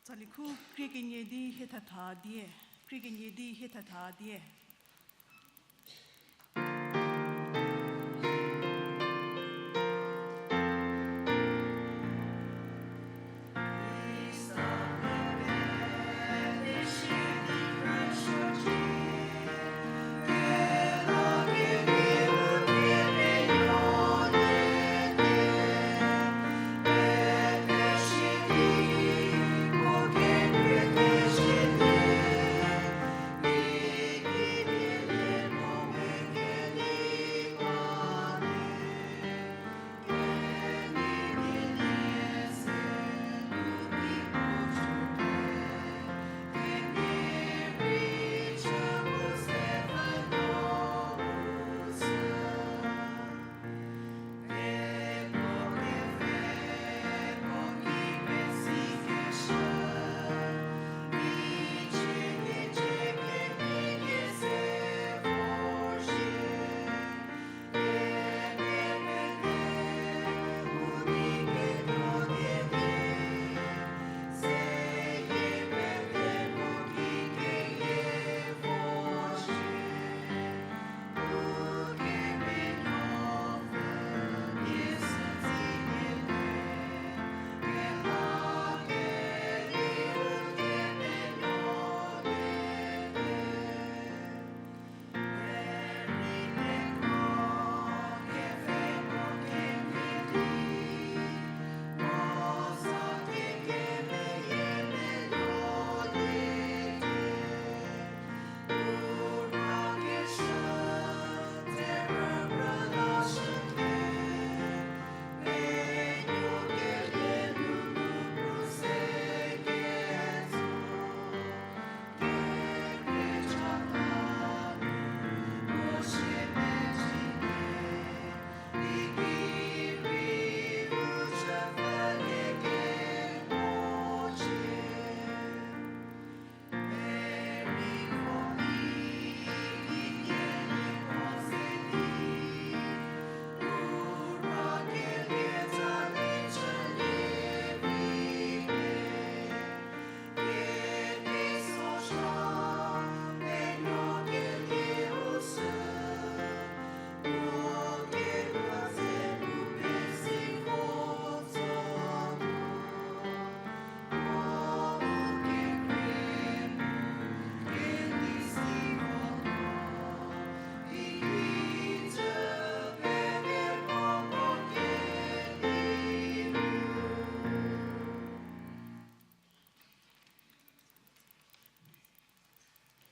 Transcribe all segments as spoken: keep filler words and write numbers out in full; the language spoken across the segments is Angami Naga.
Tsali khu krie kenie di hie thetha die, krie kenie di hie thetha die.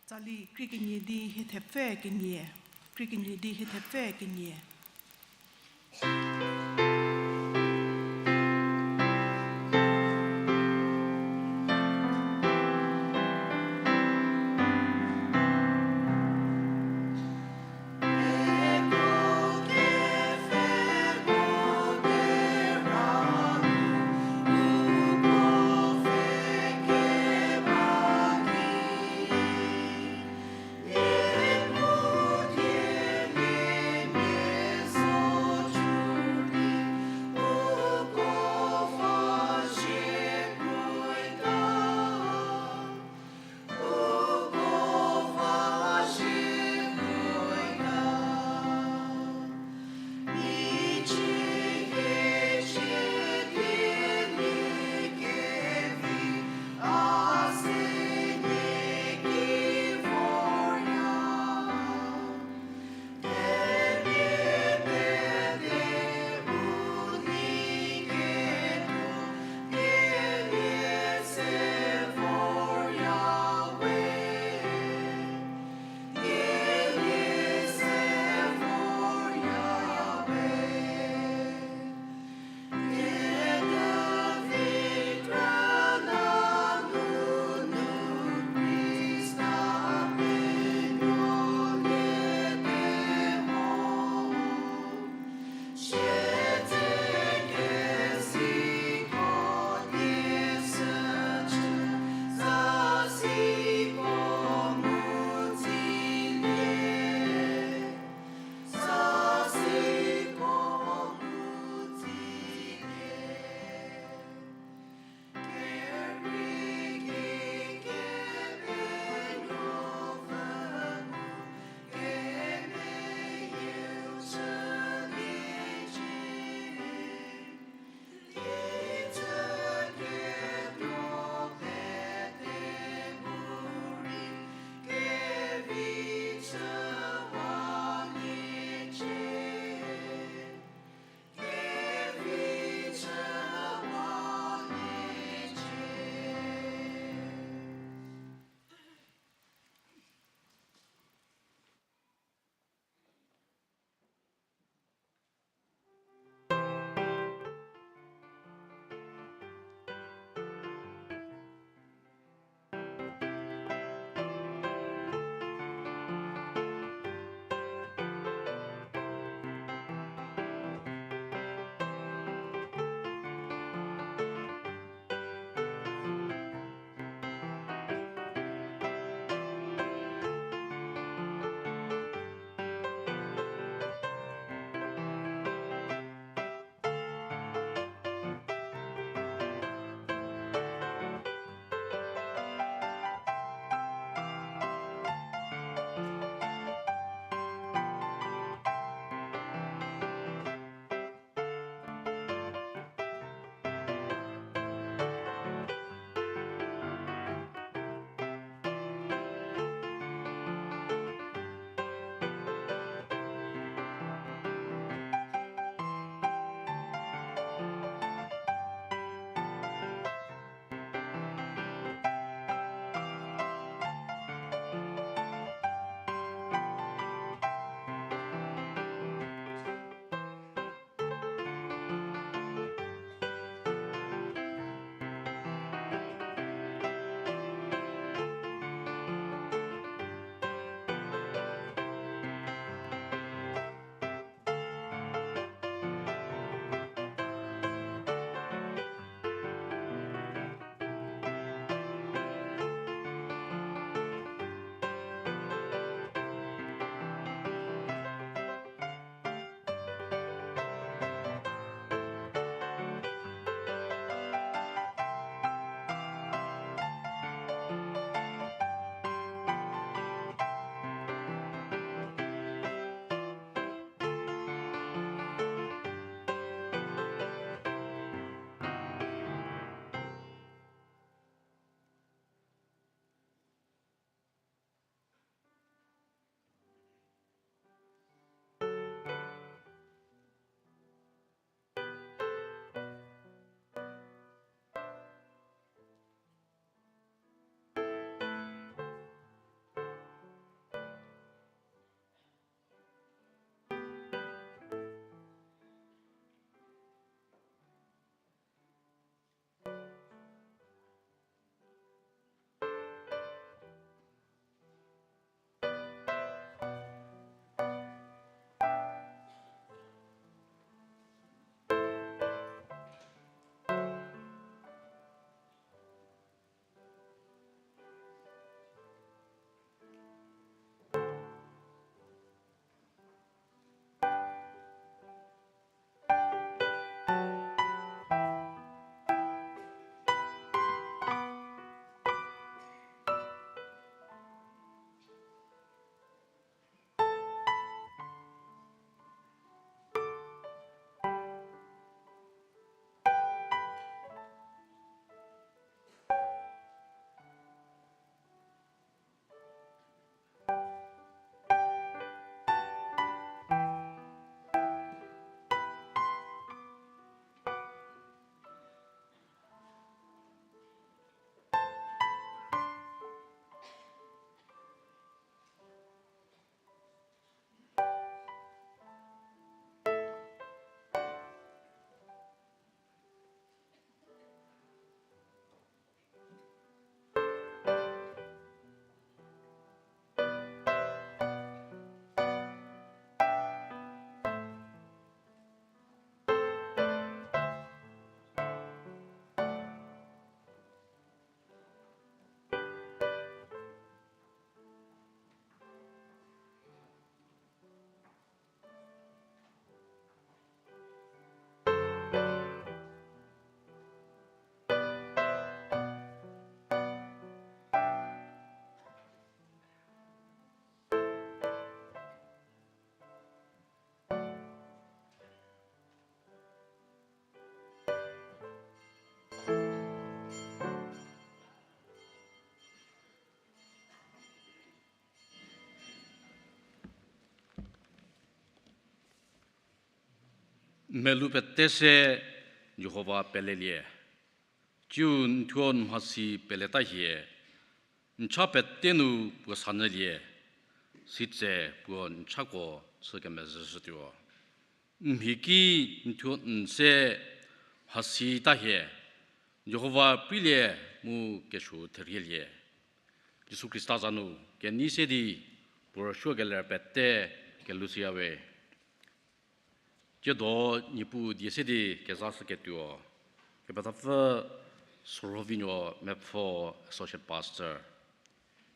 Tsali krie kenie di hie thepfü kenie, krie kenie di hie thepfü kenie. N melou pete se Jihova pelelie, tsiu n thuo n mhasi peleta hie, n cha pete nu puo sanyülie, sitse puo n chako chü kemezhüshütuo. N mhi ki n thuo n se mhasita hie, Jihova preilie mu kesuo therhielie. Jisu Khrista za nu kenei se di puo rüsuokeler pete kelushüyawe. Tsiedo Niepuu die se di kezashüketuo, kepethapfü Sorovinuo Mepfo, Associate Pastor.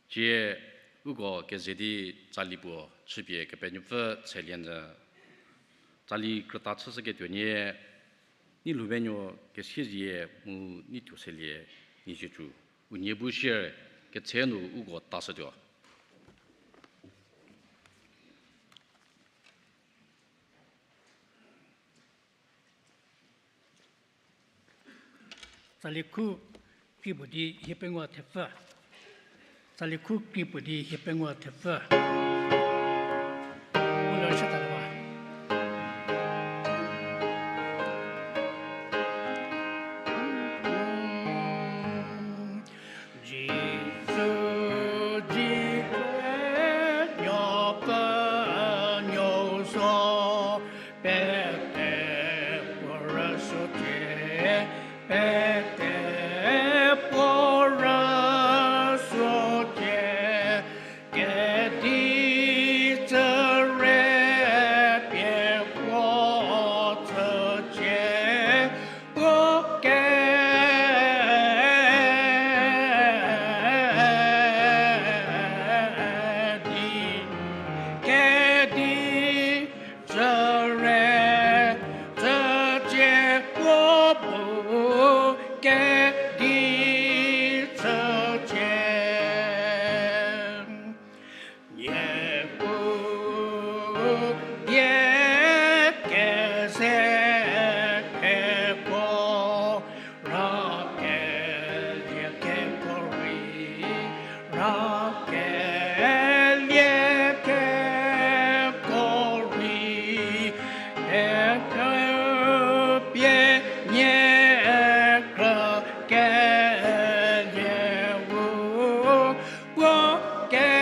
Tsie uko keze di tsali puo chüpie Kepenuopfü tshelie nyü. Tsali krüta chüshüketuo nie, Neilhoubenuo Kesiezie mu Neithuoselie Nieziecu, unie bu share ketse nu uko tashütuo. Tsali khu kri puo di hie pengou thepfü. Tsali khu kri puo di hie pengou thepfü. U lo shüta wa. Jisu, Jisu, nuopfü nuo so, pete puo rüsuocie, pete puo rüsuocie, kedi tsüre pie puo tsücie, puo kedi, kedi tsüre tsücie, puo bu kedi tsücie. Niepuu die keze keko, ra kelie keko rei, ra kelie keko rei, nie krü pie nie krü kelie wu, puo kedi,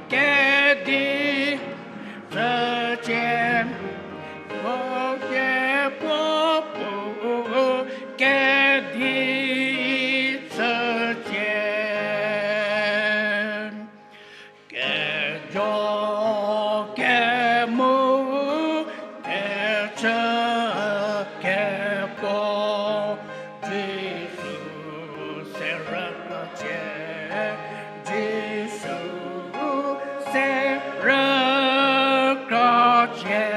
kedi tsücie, puo kedi, puo bu kedi tsücie. Kejo kemu kechü keko, Jisu se rükra cie, Jisu se rükra cie.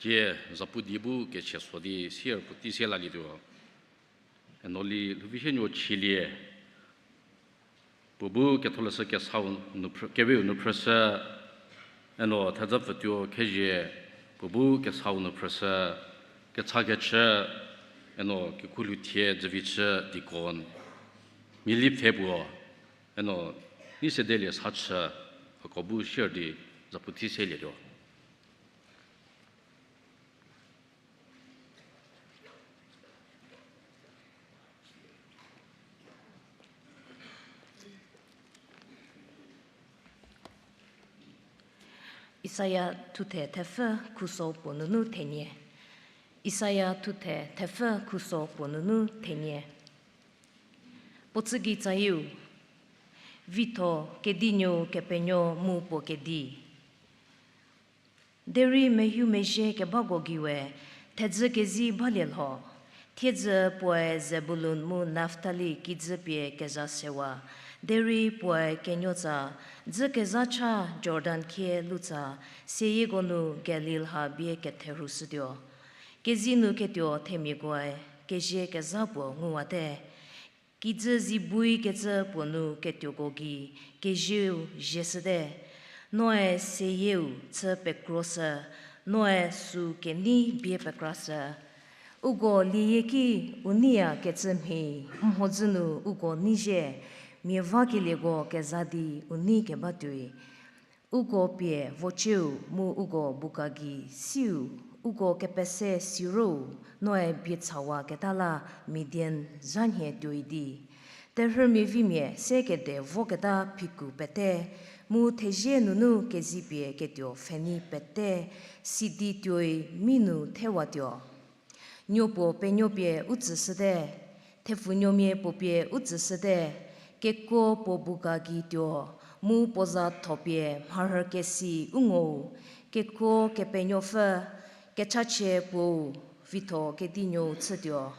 Tie zapu die bu kechie so di sier puotei se lalietuo. Eno li lhouvi hienuo chielie. Puo bu ketholeshü kesau nu phrü-, keweu nu phrüshü, eno thedzü pfütuo khezie, puo bu kesau nu phrüshü, kechakechü, eno kekhu lhou thie dzüvichü deacon, mia li pfhe puo, eno nei sedelie sa chü, hako bu sier di zapu tei selietuo. Isaia thuthe thepfü khuso puo nunu thenie. Isaia thuthe thepfü khuso puo nunu thenie. Puo tsügei tsayieu, Vitho Kedinuou Kepenuo mu puo kedi. Derei mehoumezhie kebako gei we thedzü kezei balie lho. Thiedzü puoe Zebulun mu Naftali kijü pie kezha sewa. Derei puoe kenuotsa, dzü kezha cha Jordan khie lutsa, seyieko nu Galil ha bie ketherhushütuo. Kezei nu ketuo themiakoe kezie kezha puo nguwate. Kijü zibuikecü puo nu ketuoko gei kezieu zieshüte. Noe seyieu chü pekroshü, noe sü kenei bie pekrashü. Uko lieyie ki u neiyakecü mhi, mhodzü nu uko neizhie, mia vakelieko kezha di u nei kebatuoi. Uko pie vocieu mu uko buka gei siu, uko kepese siro, noe bie chawaketa la Midian zhanhie tuoi di. Terhümia vimia se kede voketa phiku pete, mu thezie nunu kezipie ketuo pfhenei pete, sidi tuoi mi nu thewatuo. Nuo puo penuo pie u tsüshüte, thepfunuomia puo pie u tsüshüte, kekuo puo buka gei tuo, mu puo za tho pie mharhükesi u ngou, kekuo kepenuopfü, kechachie puou, Vitho Kedinuou chütuo.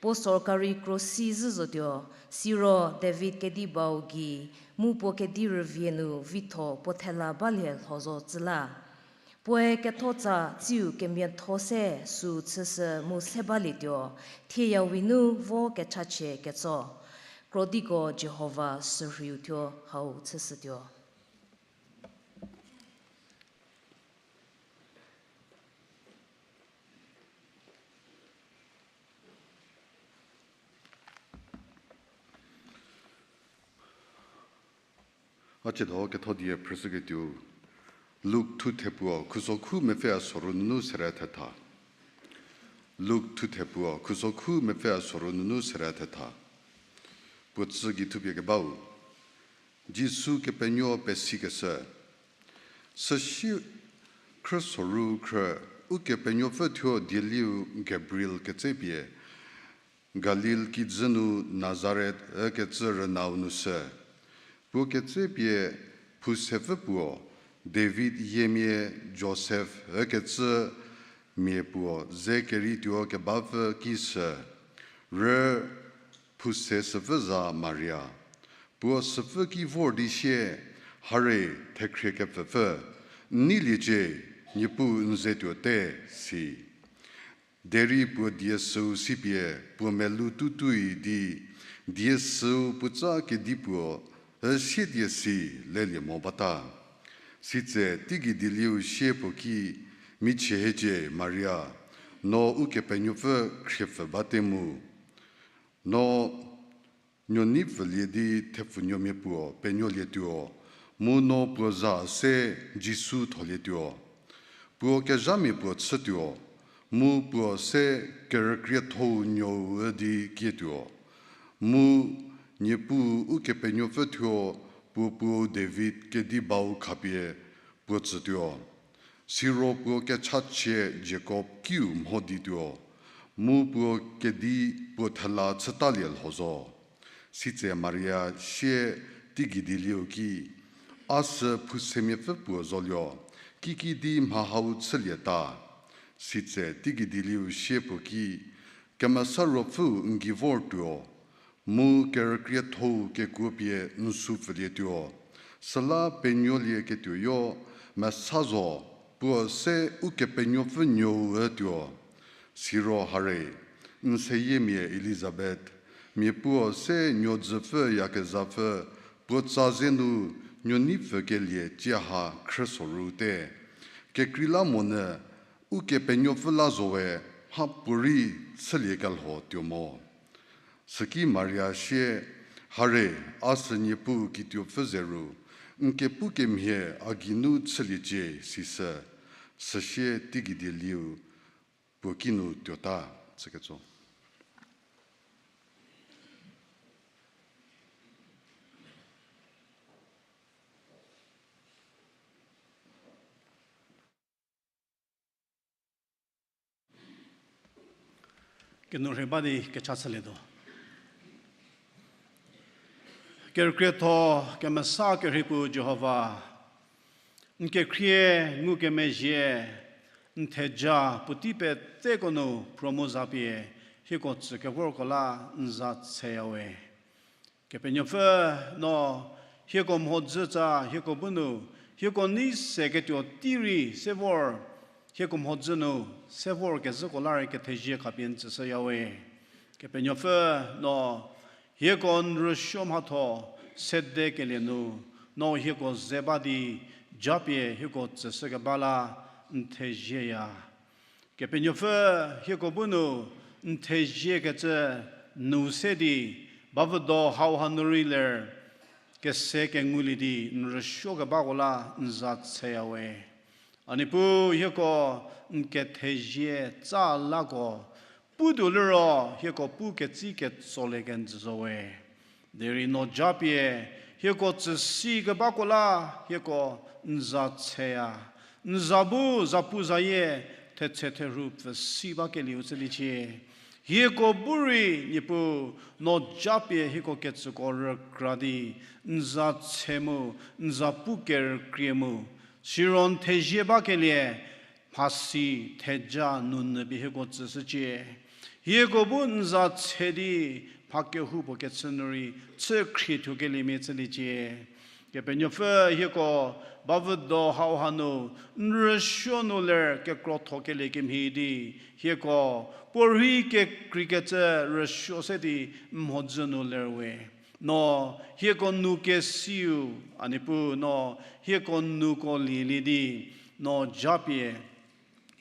Puo sorkari kro si zhü zotuo, siro David kedi bau gei, mu puo kedi rüvie nu vitho puo thela balie lho zo tsü la. Puoe kethotsa tsiu kemiatho se süu chüshü mu se balietuo, thieyawi nu vo kechachie ketso. Krodiko Jihova sürheiu thuo hau chüshütuo. A ciedo ketho die phrüshüketuo, Luk thuthe puo khuso khu mepfü a soru nunu sere thetha. Luk thuthe puo khuso khu mepfü a soru nunu sere thetha. Puo tsü gei thupie kebau. Jisu Kepenuo pesikeshü. Süsie khrü soru khrü, Ukepenuopfü thuo dieliu Gabriel ketsepie Galil kijü nu Nazaret ükecü rünau nu shü. Puo ketsepie phusepfü puo, David yiemia Josef ükecü mia puo ze kerei tuo kebapfü ki shü. Rü phuse süpfü za Maria. Puo süpfü ki vor di sie, Hare, thekhrie kepfüpfü, n neiliecie, Niepuu n ze tuote, si. Derei puo die süu sipie puo melou tutuoi di, die süu puotsa kedipuo üsie die si lelie mo bata. Sitse teigei dieliu sie puo ki, Michie hiecie Maria, no Ukepenuopfü khriepfü bate mu. No nuoneipfülie di thepfunuomia puo penuolietuo, mu no puo za se Jisu tholietuo. Puo kezhamia puo chütuo, mu puo se kerükriethou nuou üdi kietuo. Mu Niepuu Ukepenuopfü thuo puo puou David kedi bau khapie puo tsütuo. Siro puo kechachie Jakob kiu mho dituo, mu puo kedi puo thela chütalie lho zo. Sitse Maria sie teigei dieliu ki, A sü phusemiapfü puo zoluo, kikidi mha hau chülieta. Sitse teigei dieliu sie puo ki, Kemesa Ruopfüu n gei vortuo, mu kerükriethou kekuo pie n sü pfülietuo, süla penuolieketuoyo mesa zo. Puo se Ukepenuopfü nuou ütuo. Siro hare, n seyiemia Elizabet, mia puo se nuodzüpfü yakezhapfü, puo tsa ze nu nuoneipfü kelie tsie ha khrüso rute. Kekreilamonyü Ukepenuopfü la zowe, mhapuorei chüliekelho tuo mo. Süki Maria sie, hare, a sü Niepuu kituopfü ze ru, n kepukemhie a geinu chüliecie sishü, süsie teigei dielieu puo kinu tuota, tsüketso. Kenu rhei ba di kecha chülietuo. Kerükrietho kemesa kerhei puo Jihova, n kekhrie ngukemezhie, n theja puotei peteko nu phro mu zapie hieko tsükevorko la n za tseyawe. Kepenuopfü, no hieko mhodzü tsa hieko bu nu, hieko nei se ketuo tei rei se vor, hieko mhodzü nu se vorkezhüko la rei kethezie khapie n tsüshüyawe. Kepenuopfü, no hieko n rüsuo mhatho sedekelie nu, no hieko ze ba di japie hieko tsüshükeba la n thezieya. Kepenuopfü, hieko bu nu n theziekecü nu se di, bavüdo hauha nu rei ler, kese kengulie di n rüsuokebako la n za tseyawe. A Niepuu, hieko n kethezie tsa lako pu tuo liro hieko pu ketsi ketsolie kenjü zowe. Derei no japie hieko tsüsi kebako la hieko n za tseya. N za bu zapuzayie thetse therhu pfüsi bakelieu chüliecie. Hieko bu rei Niepuu, no japie hieko ketsüko rükra di, n za tse mu, n za pu kerükrie mu, siro n thezie bakelie mhasi theja nunyü pie hieko tsüshücie. Hieko bu n za tse di mha kehoupuo kechü nu rei chü khriethuokeliemia chüliecie. Kepenuopfü, hieko bavüdo hauha nu n rüsuo nu ler kekrothokelie kemhie di, hieko puorhei kekreikecü rüsuo se di n mhodzü nu ler we. No hieko nou kesiu, a Niepuu, no hieko nouko lielie di, no japie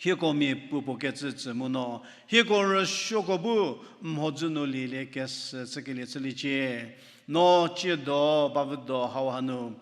hieko mia puopuo kecü tsü mu no hieko rüsuoko bu n mhodzü nu lielie kesü chükelie chüliecie. No tsiedo bavüdo hauha nu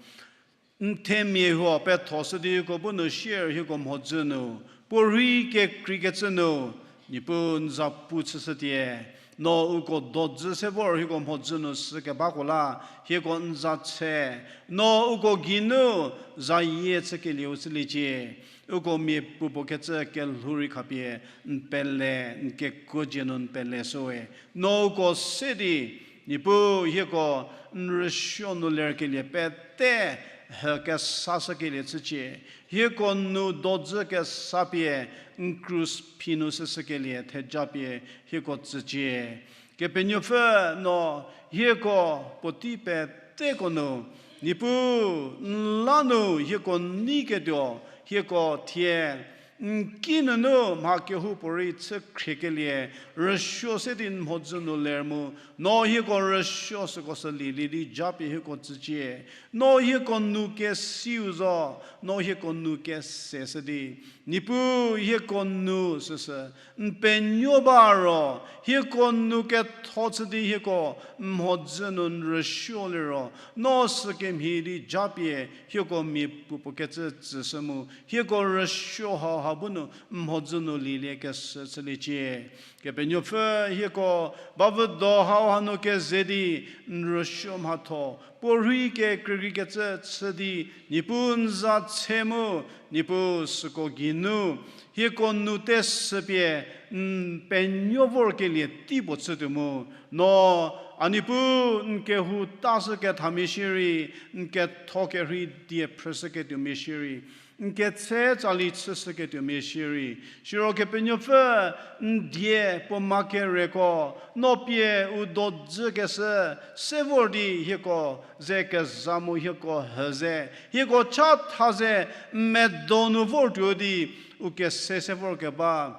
n themia huo pethoshü di hieko bu nu sier hieko mhodzü nu, puorhei kekreikecü nu, Niepuu n za pu chüshütie. No uko dodzü se vor hieko mhodzü nu sükebako la hieko n za tse. No uko geinu zayie chükelieu chüliecie. Uko mia puopuo kecü kelhou rei khapie n pele, n kekuo dzie nu n pele shüwe. No uko se di, Niepuu, hieko n rüsuo nu lerkelie pete hü kesashükelie chücie. Hieko nou dodzü kesa pie n krus phi nu shüshükelie thejapie hieko tsücie. Kepenuopfü, no hieko puotei peteko nu, Niepuu, n la nu hieko neiketuo, hieko thie n kinunu mha kehoupuorei chü khriekelie rüsuo se di n mhodzü nu ler mu, no hieko rüsuo süko sü lielie di japie hieko tsücie. No hieko nou kesiu zo, no hieko nou kese shü di, Niepuu, hieko nou süsü n penuo ba ro, hieko nou ketho chü di hieko n mhodzü nu n rüsuo liro, no sükemhie di japie hieko mia puopuo kecü tsüshü mu, hieko rüsuo hauha bu nu n mhodzü nu lielie kesü chüliecie. Kepenuopfü, hieko bavüdo hauha nu keze di n rüsuo mhatho puorhei kekreikecü chü di, Niepuu n za tse mu, Niepuu süko geinu hieko nou tesüpie n penuo vorkelie tei puo chütuo mu, no a Niepuu n kehou tashü kethamia shierei, n ketho kerhei die phrüshüketuomia shierei, N ketse tsali chüshüketuomia shierei, siro Kepenuopfü, n die puo ma kereko, no pie u dodzükeshü, se vor di hieko ze keza mu hieko hü ze, hieko chatha ze, n medo nu vortuo di, u kese se vorkeba.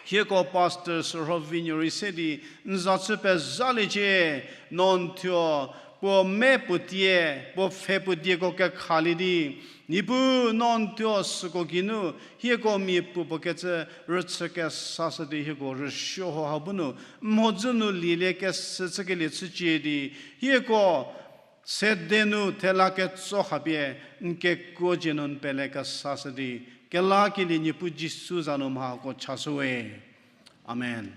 Hieko Pastor Sürhovinuo rei se di, n za chü pezhaliecie, no n thuo, puo me puo tie, puo pfhe puo dieko kekhalie di, Niepuu no n thuo süko geinu, hieko mia puo puo kecü rüchü kesashü di hieko rüsuo ho ha bu nu, mhodzü nu lielie kesü chükelie chücie di, hieko sede nu thela ketso khapie, n kekuo dzie nu n pele kesashü di, kelakelie Niepuu Jisu za nu mhako chashüwe. Amen.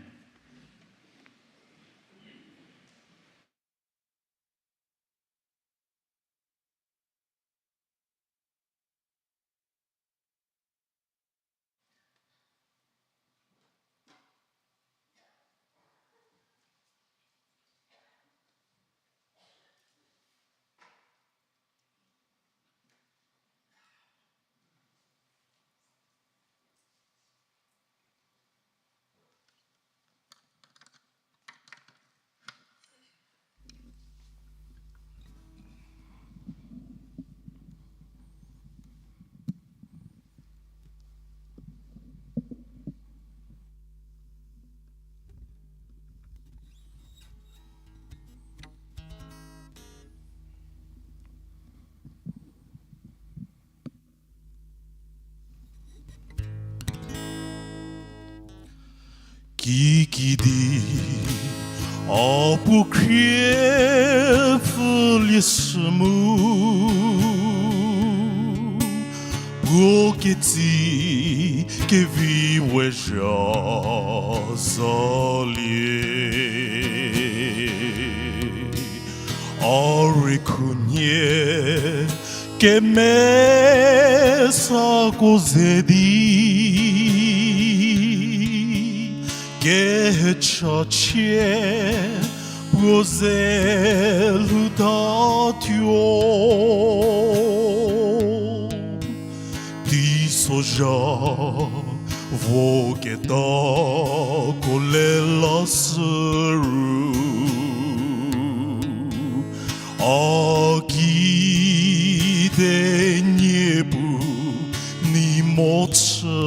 Kikidi a puo khrie pfülie shü mu, puo ketsi kevi we zha zalie. A rei khunhie kemesako ze di, kehechachie puo ze lhoutatuo. Teisozha voketako lelashü ru, a kide Niepuu nei mo chü.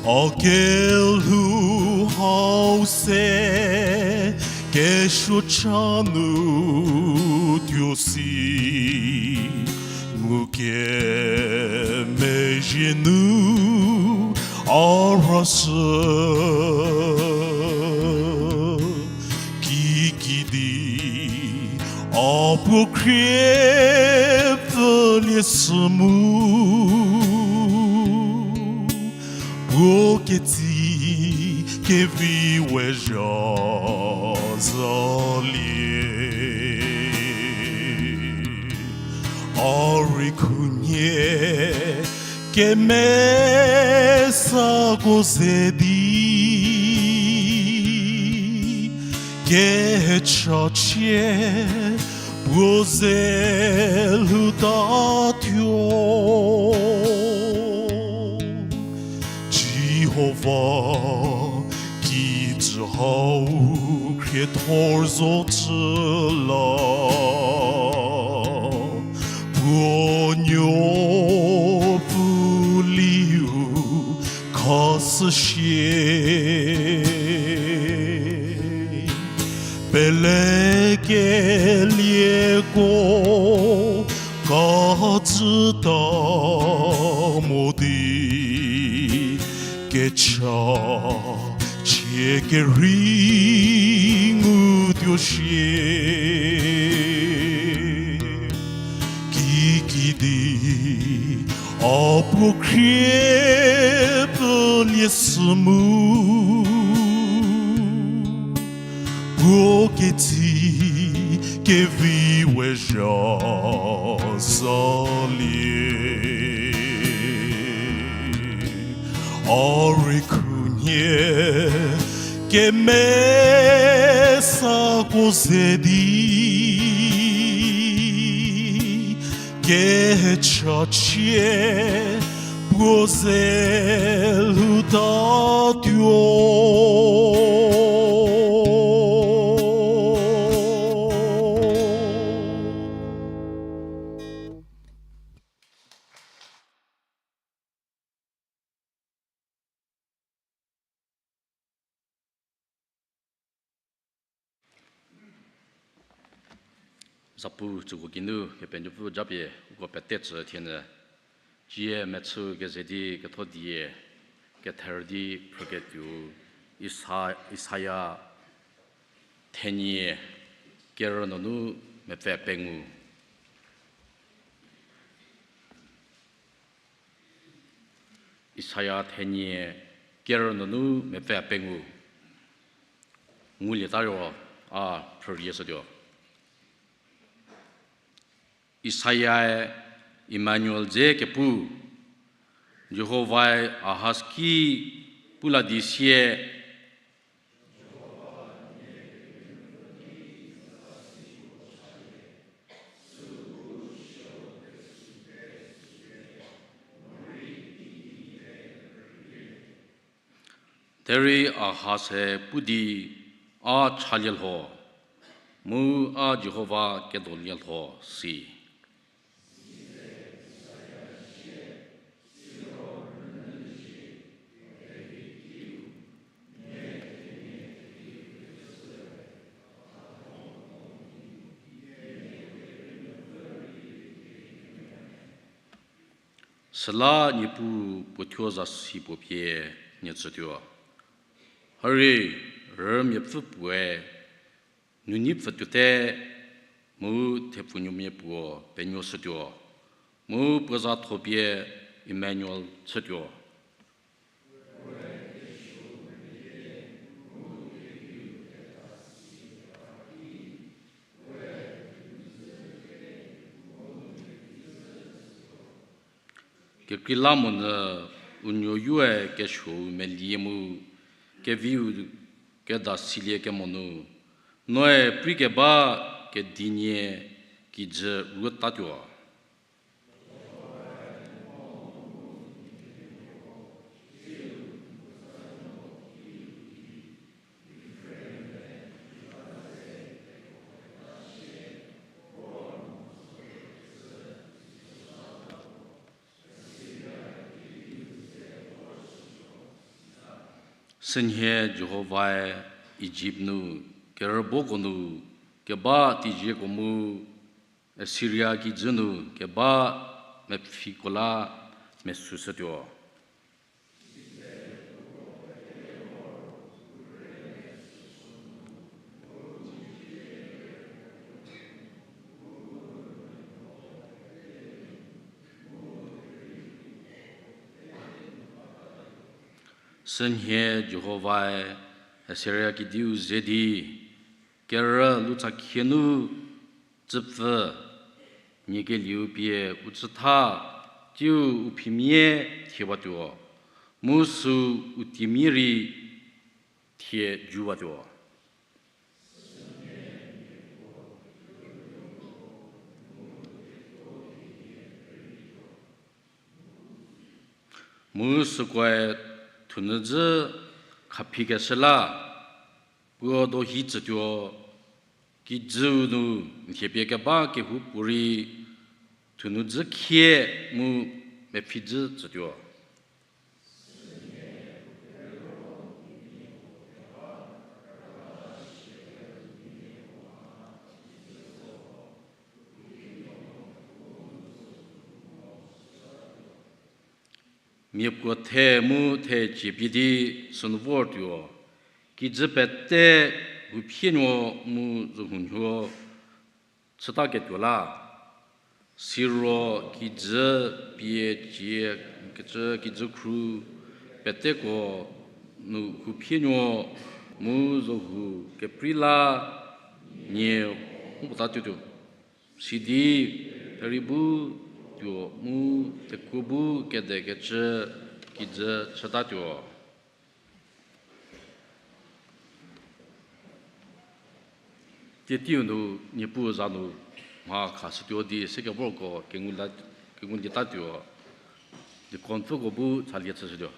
A kelhou hau se kesuo cha nu tuo si mu kemezhie nu a rashü. Kikidi a puo khrie pfülie shü mu, puo ketsi kevi we zha zalie. A rei khunhie kemesako ze di, kehechachie puo ze lhoutatuo. Jihova kijü hau khriethor zo chü la, puo nuo pfuliu khashüsie. Pelekelieko kajüta mo di kecha chie kerhei ngutuo shie. Kikidi a puo khrie pfülie shü mu, puo ketsi kevi we zha zalie. A rei khunhie kemesako ze di, Kechachie puo ze lhutatuo. Zapu tsüko geinu Kepenuopfü japie uko pete tsü thienyü. Cie mechü keze di ketho die, kether di phrüketuou, Isa-, Isaia thenie kerü nunu mepfü pengou. Isaia thenie kerü nunu mepfü pengou. Ngulieta ro a phrürie shütuo. Isaiae Emmanuel dze kepu, Jihovae Ahaz ki pu la di sie, derei Ahaz-e pu di, a chalie lho, mu a Jihova kedolie lho si. Süla Niepuu puo thuo zasi puo pie nie tsütuo. Hari, rümiapfü puoe nunei pfü tuote, mu thepfunuomia puo penuo shütuo, mu puo za tho pie Emmanuel chütuo. Kekreilamonyü u nuoyoe kesuou melie mu keviu kedasilie kemo nu, noe prei keba kedinie kijü rütatuo. Sünhie Jihovae Ijipt nu kerüboko nu keba teizieko mu Assiria kijü nu keba mepfhiko la mesüshütuo. Sünhie Jihovae Assiria kediu ze di, kerü lutsakhie nu tsüpfü, nie kelieu pie u tsütha, tsiu u phimia thiewatuo, mu süu u tiemia rei thie juwatuo. Mu sükoe thunudzü khaphikeshü la, puo dohi tsütuo, kijüu nu n thiepie keba kehoupuorei thunudzü khie mu mepfhijü tsütuo. Miapuo the mu thecie pie di sünu vortuo, kijü pete huphienuo mu zohunuo chütaketuo la, siro kijü pie cie kecü kijü khru peteko nu huphienuo mu zohu keprei la nie u putatuotuo. Sidi theribu tuo mu thekuo bu kedekecü kijü chütatuo. Tietiu nu Niepuu za nu mha khashütuo di sekevorko kengu la, kengu lietatuo, deaconpfüko bu chalie chüshütuo.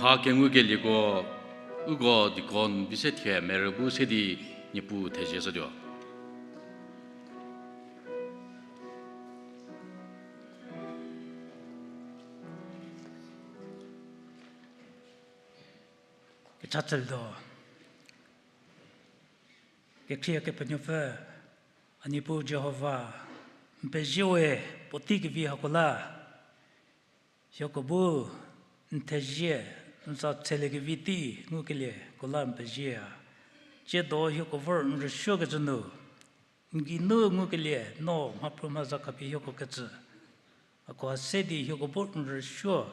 Mha kengukelieko, uko deacon Visethie Merü bu se di Niepuu thezie shütuo. Kecha chülietuo. Kekhrie Kepenuopfü, a Niepuu Jihova, n pezie we, puotei kevi hako la hieko bu n thezie, n za tseliekevi tei ngukelieko la n pezie. Tsiedo hieko vor n rüsuokecü nu, n geinu ngukelie no mhaphrü mhaza khapie hieko kecü, hakoha se di hieko bu n rüsuo,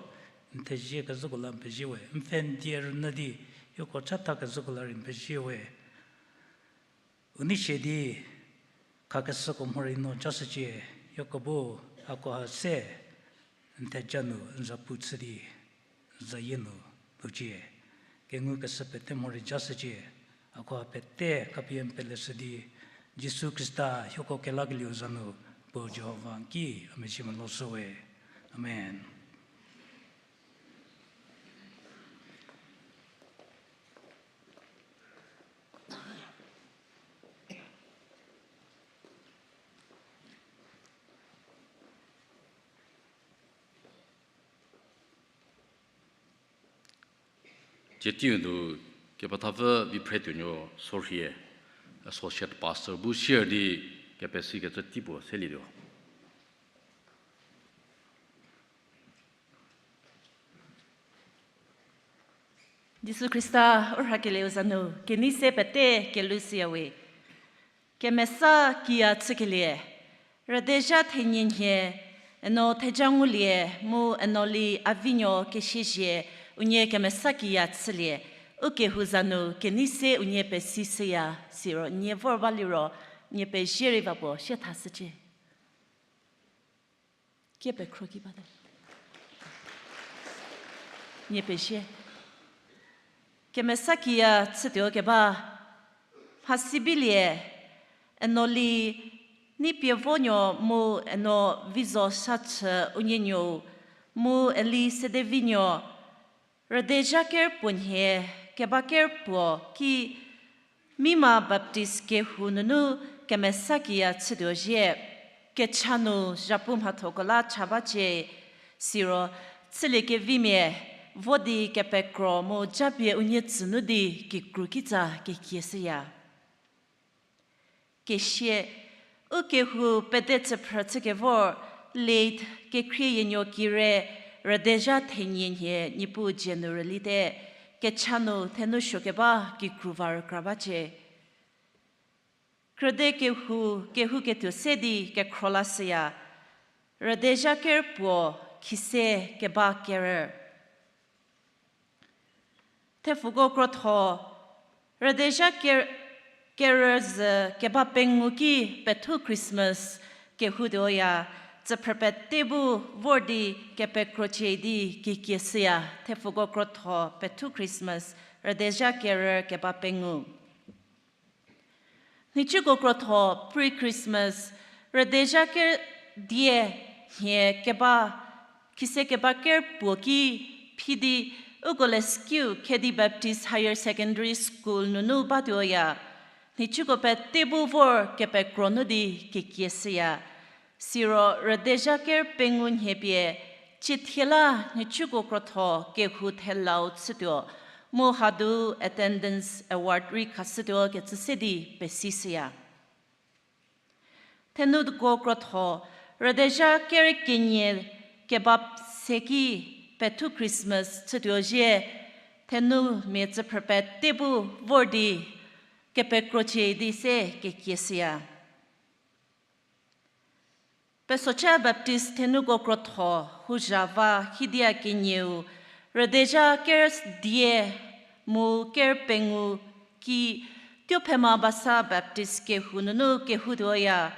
n thezie kezhüko la n pezie we, n pfhe n die rünyü di hieko chatha kezhüko la rei n pezie we. U nei sie di khakeshüko mhorei no chashücie, hieko bu hakoha se n theja nu n zapu chü di, n zayie nu lhoucie. Kengukeshü pete mhorei ja shücie, hakoha pete khapie n peleshü di, Jisu Khrista hieko kelakelieu za nu, Puo Jihova n ki a mezhie meloshüwe. Amen. Tsie teiu nu kepethapfü Viphretuonuo Sorhie, Associate Pastor bu sier di kepesikecü tei puo selietuo. Jisu Khrista u rhakelieu za nu kenei se pete kelhou shüyawe. Kemesa kiya chükelie, rüdezha thenie nhie, eno theja ngulie mu eno li a vinuo kesiezhie, unie kemesa kiya chülie, u kehou za nu kenei se unie pesi shüya, siro nie vor ba liro, nie pezie rei va puo sie thashücie. Kie pekhro ki bate. Nie pezie. Kemesa kiya chütuo keba, mhasibilie, eno li Neipievonuo mu eno Vizo Sachü unie nuou, mu eli Sedevinuo, rüdezha ker puo nhie, keba ker puo ki Mima Baptist kehou nunu kemesa kiya chütuo zhie, kecha nu zhapu mhathoko la cha bacie, siro chüliekevimia vo di kepekro mu japie unie tsünu di kikru kitsa kekie shüya. Kesie, u kehou pede tsüphrü chükevor, late Kekhrieyienuo Kire, rüdezha thenie nhie Niepuu dzie nu rülite, kecha nu thenou suokeba kikru va rükra bacie. Krüde kehou, kehouketuo se di kekhro lashüya, rüdezha ker puo, khise keba kerü. Thepfuko krotho, rüdezha ker-, kerü zü keba pengou ki pethu Christmas kehoutuoya, tsüphrü pete bu vor di kepekrocie di kekie shüya, thepfuko krotho pethu Christmas, rüdezha kerü keba pengou. Nhicuko krotho pre-Christmas, rüdezha ker die nhie keba, khise keba ker puo ki phi di, uko leskiu Khedi Baptist Higher Secondary School nunu batuoya, nhicuko pete bu vor kepekro nu di kekie shüya. Siro rüdezha ker pengou nhie pie, ciethie la nhicuko krotho kehou thelau chütuo, mu hadu attendance award rei khashütuo kecü se di pesi shüya. Thenuko krotho, rüdezha ker kenie keba se ki pethu Christmas chütuo zhie, thenumia tsüphrü pete bu vor di kepekrocie di se kekie shüya. Pesocha Baptist thenuko krotho huzha va hidia kenieu, rüdezha ker die mu ker pengou ki Tuophema Basa Baptist kehou nunu kehoutuoya,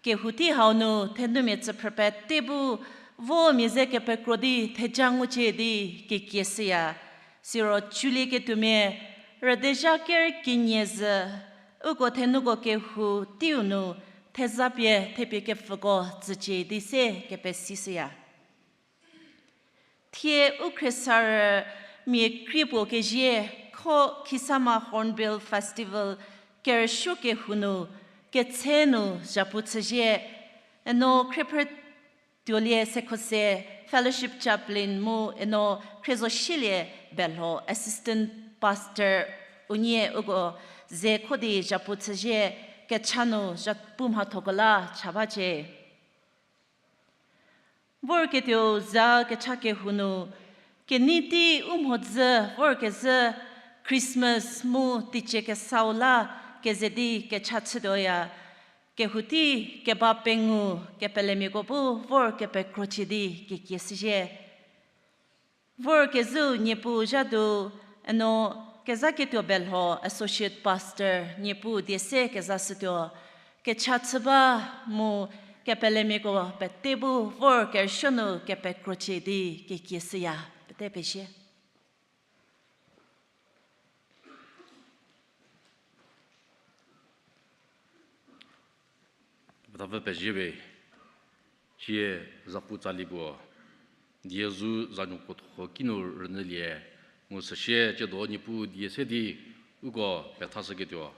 kehou tei hau nu thenumia tsüphrü pete bu vo mia ze kepekro di theja ngucie di kekie shüya. Siro chülieketuomia rüdezha ker kenie zü, uko thenuko kehou teiu nu theza pie thepie kepfüko tsücie di se kepesi shüya. Thie u khriesarü mia krie puo kezie kho Kisama Hornbill Festival kerüsuo kehou nu ketse nu zhapu chüzie, eno khriephrü tuolie sekhose fellowship chaplain mu eno khriezosielie belho assistant pastor unie uko ze kho di zhapu chüzie, kecha nu zhapu mhathoko la cha bacie. Vorketuou za kecha kehou nu, kenei tei u mhodzü vorkezhü Christmas mu teicie kesau la keze di kecha chütuoya, kehou tei keba pengou kepelemiako bu vor kepekrochie di kekie shüzie. Vorkezhüu Niepuu zhadu, eno kezhaketuo belho associate pastor Niepuu die se kezashütuo, kecha chü ba mu Kepelemiako pete bu vor kerüsuo nu kepekrochie di kekie shüya, pete pezie. Kepethapfü pezie we, cie zapu tsali puo, die zu zanuoko thokho kinu rünyülie, mu süsie ciedo Niepuu die se di uko pethashüketuo,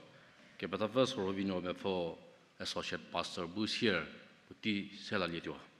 Kepethapfü Sorovinuo Mepfo, Associate Pastor bu sier puotei se lalietuo.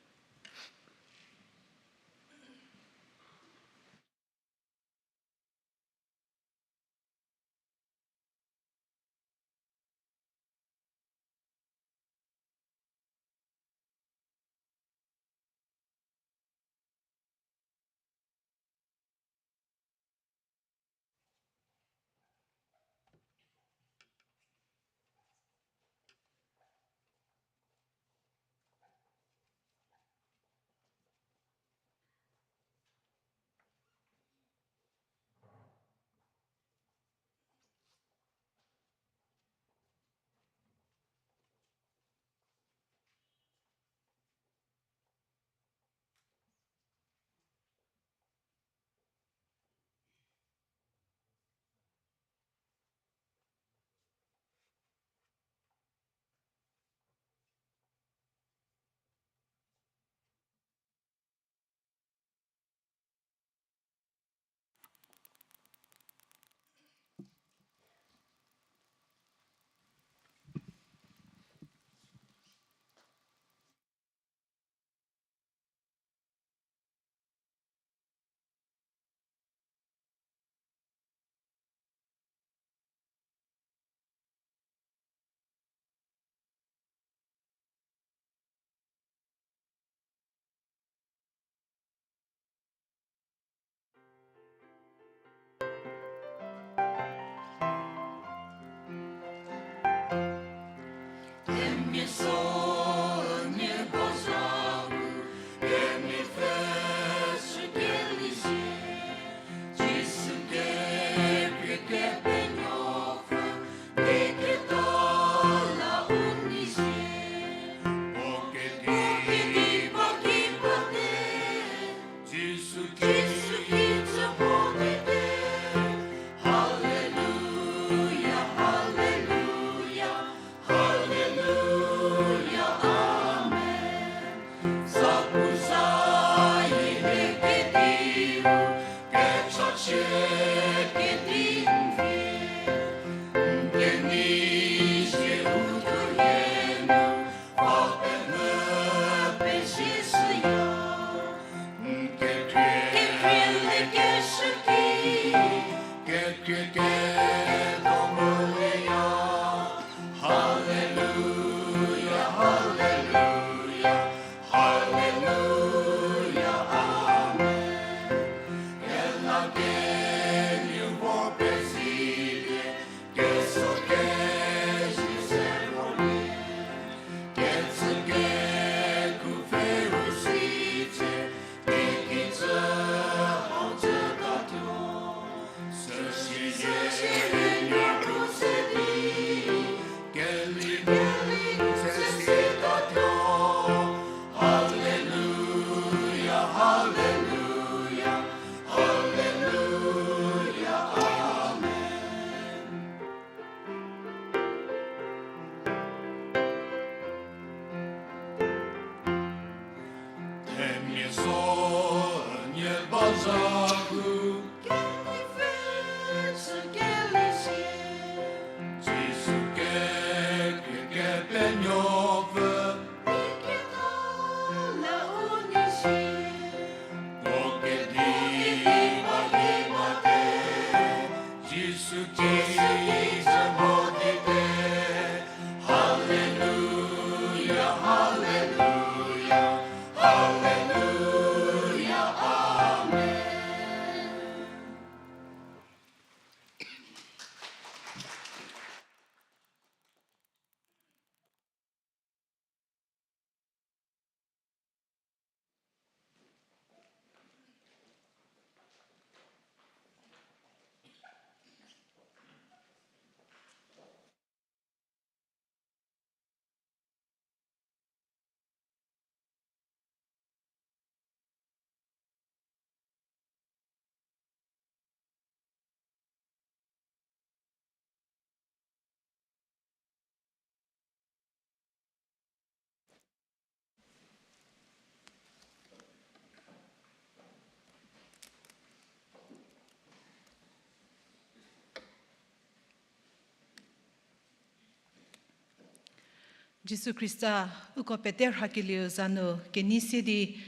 Jisu Khrista, uko pete rhakelieu za nu kenei se di,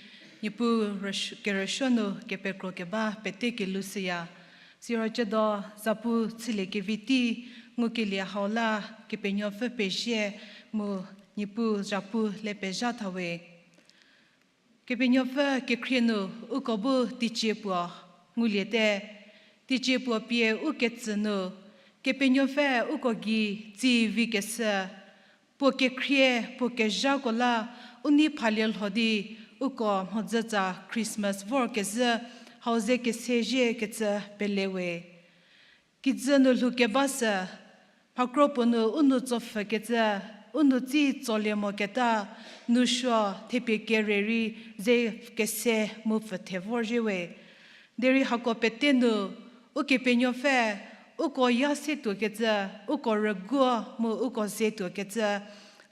Niepuu rüs-, kerüsuo nu kepekro keba pete kelhou shüya. Siro ciedo zapu chülie kevi tei ngukelie hau la Kepenuopfü pezie mu Niepuu zapu le pezha thawe. Kepenuopfü kekhrie nu uko bu teicie puo nguliete, teicie puo pie u ketsü nu, Kepenuopfü uko gei tsi vi keshü, puo kekhrie, puo kezhako la u nei phalie lho di uko mhodzütsa Christmas vor kezhü hau ze kese zhie kecü pele we. Kijü nu lhou keba sü, mhakro puo nu u nou tsopfhükecü, u nou tsi tsolie moketa, nousuo thepie kere rei ze kese mu pfüthe vorzhie we. Derei hako pete nu, Ukepenuopfü, uko ya se tuokecü, uko rüguo mu uko ze tuokecü,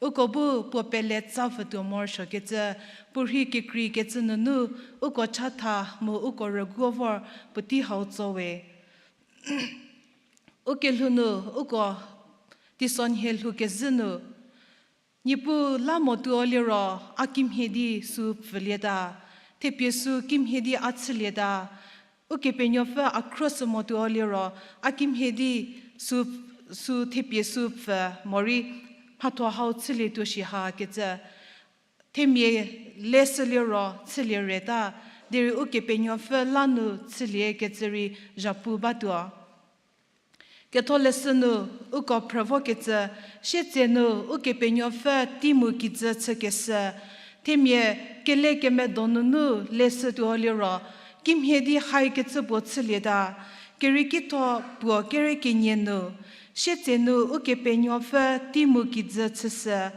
uko bu puo pele tsa pfhütuo morosuokecü, puorhi kekreikecü nunu, uko chatha mu uko rüguo vor puotei hau tso we. Ukelhou nu, uko teisonhie lhou kezhü nu, Niepuu la mo tuo liro, a kimhie di sü pfülieta, thepie sü kimhie di a chülieta, Ukepenuopfü a khruohi mo tuo liro, a kimhie di sü, sü thepie sü pfü morei mhatho hau chülie tuo shi ha kecü. Themia leshü liro chülie reta, derei Ukepenuopfü la nu chülie kecü rei zhapu batuo. Ketholeshü nu uko phrü vokecü, sietsenu Ukepenuopfü tei mu kijü chükeshü, themia kele kemedonunu leshü tuo liro, kimhie di haikecü puo chülieta, keriekitho puo kere kenie nu, sietsenu Ukepenuopfü tei mu kijü chüshü,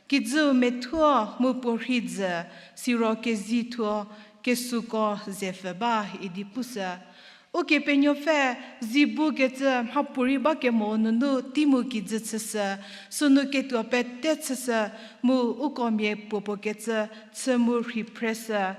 kijüu methuo mu puorhi jü, siro kezei thuo, kesuko ze pfü ba idi pushü. Ukepenuopfü zi bukecü mhapuorei bakemo nunu tei mu kijü chüshü, sünu ketuo pete chüshü, mu uko mia puopuo kecü chü mu rhei phreshü.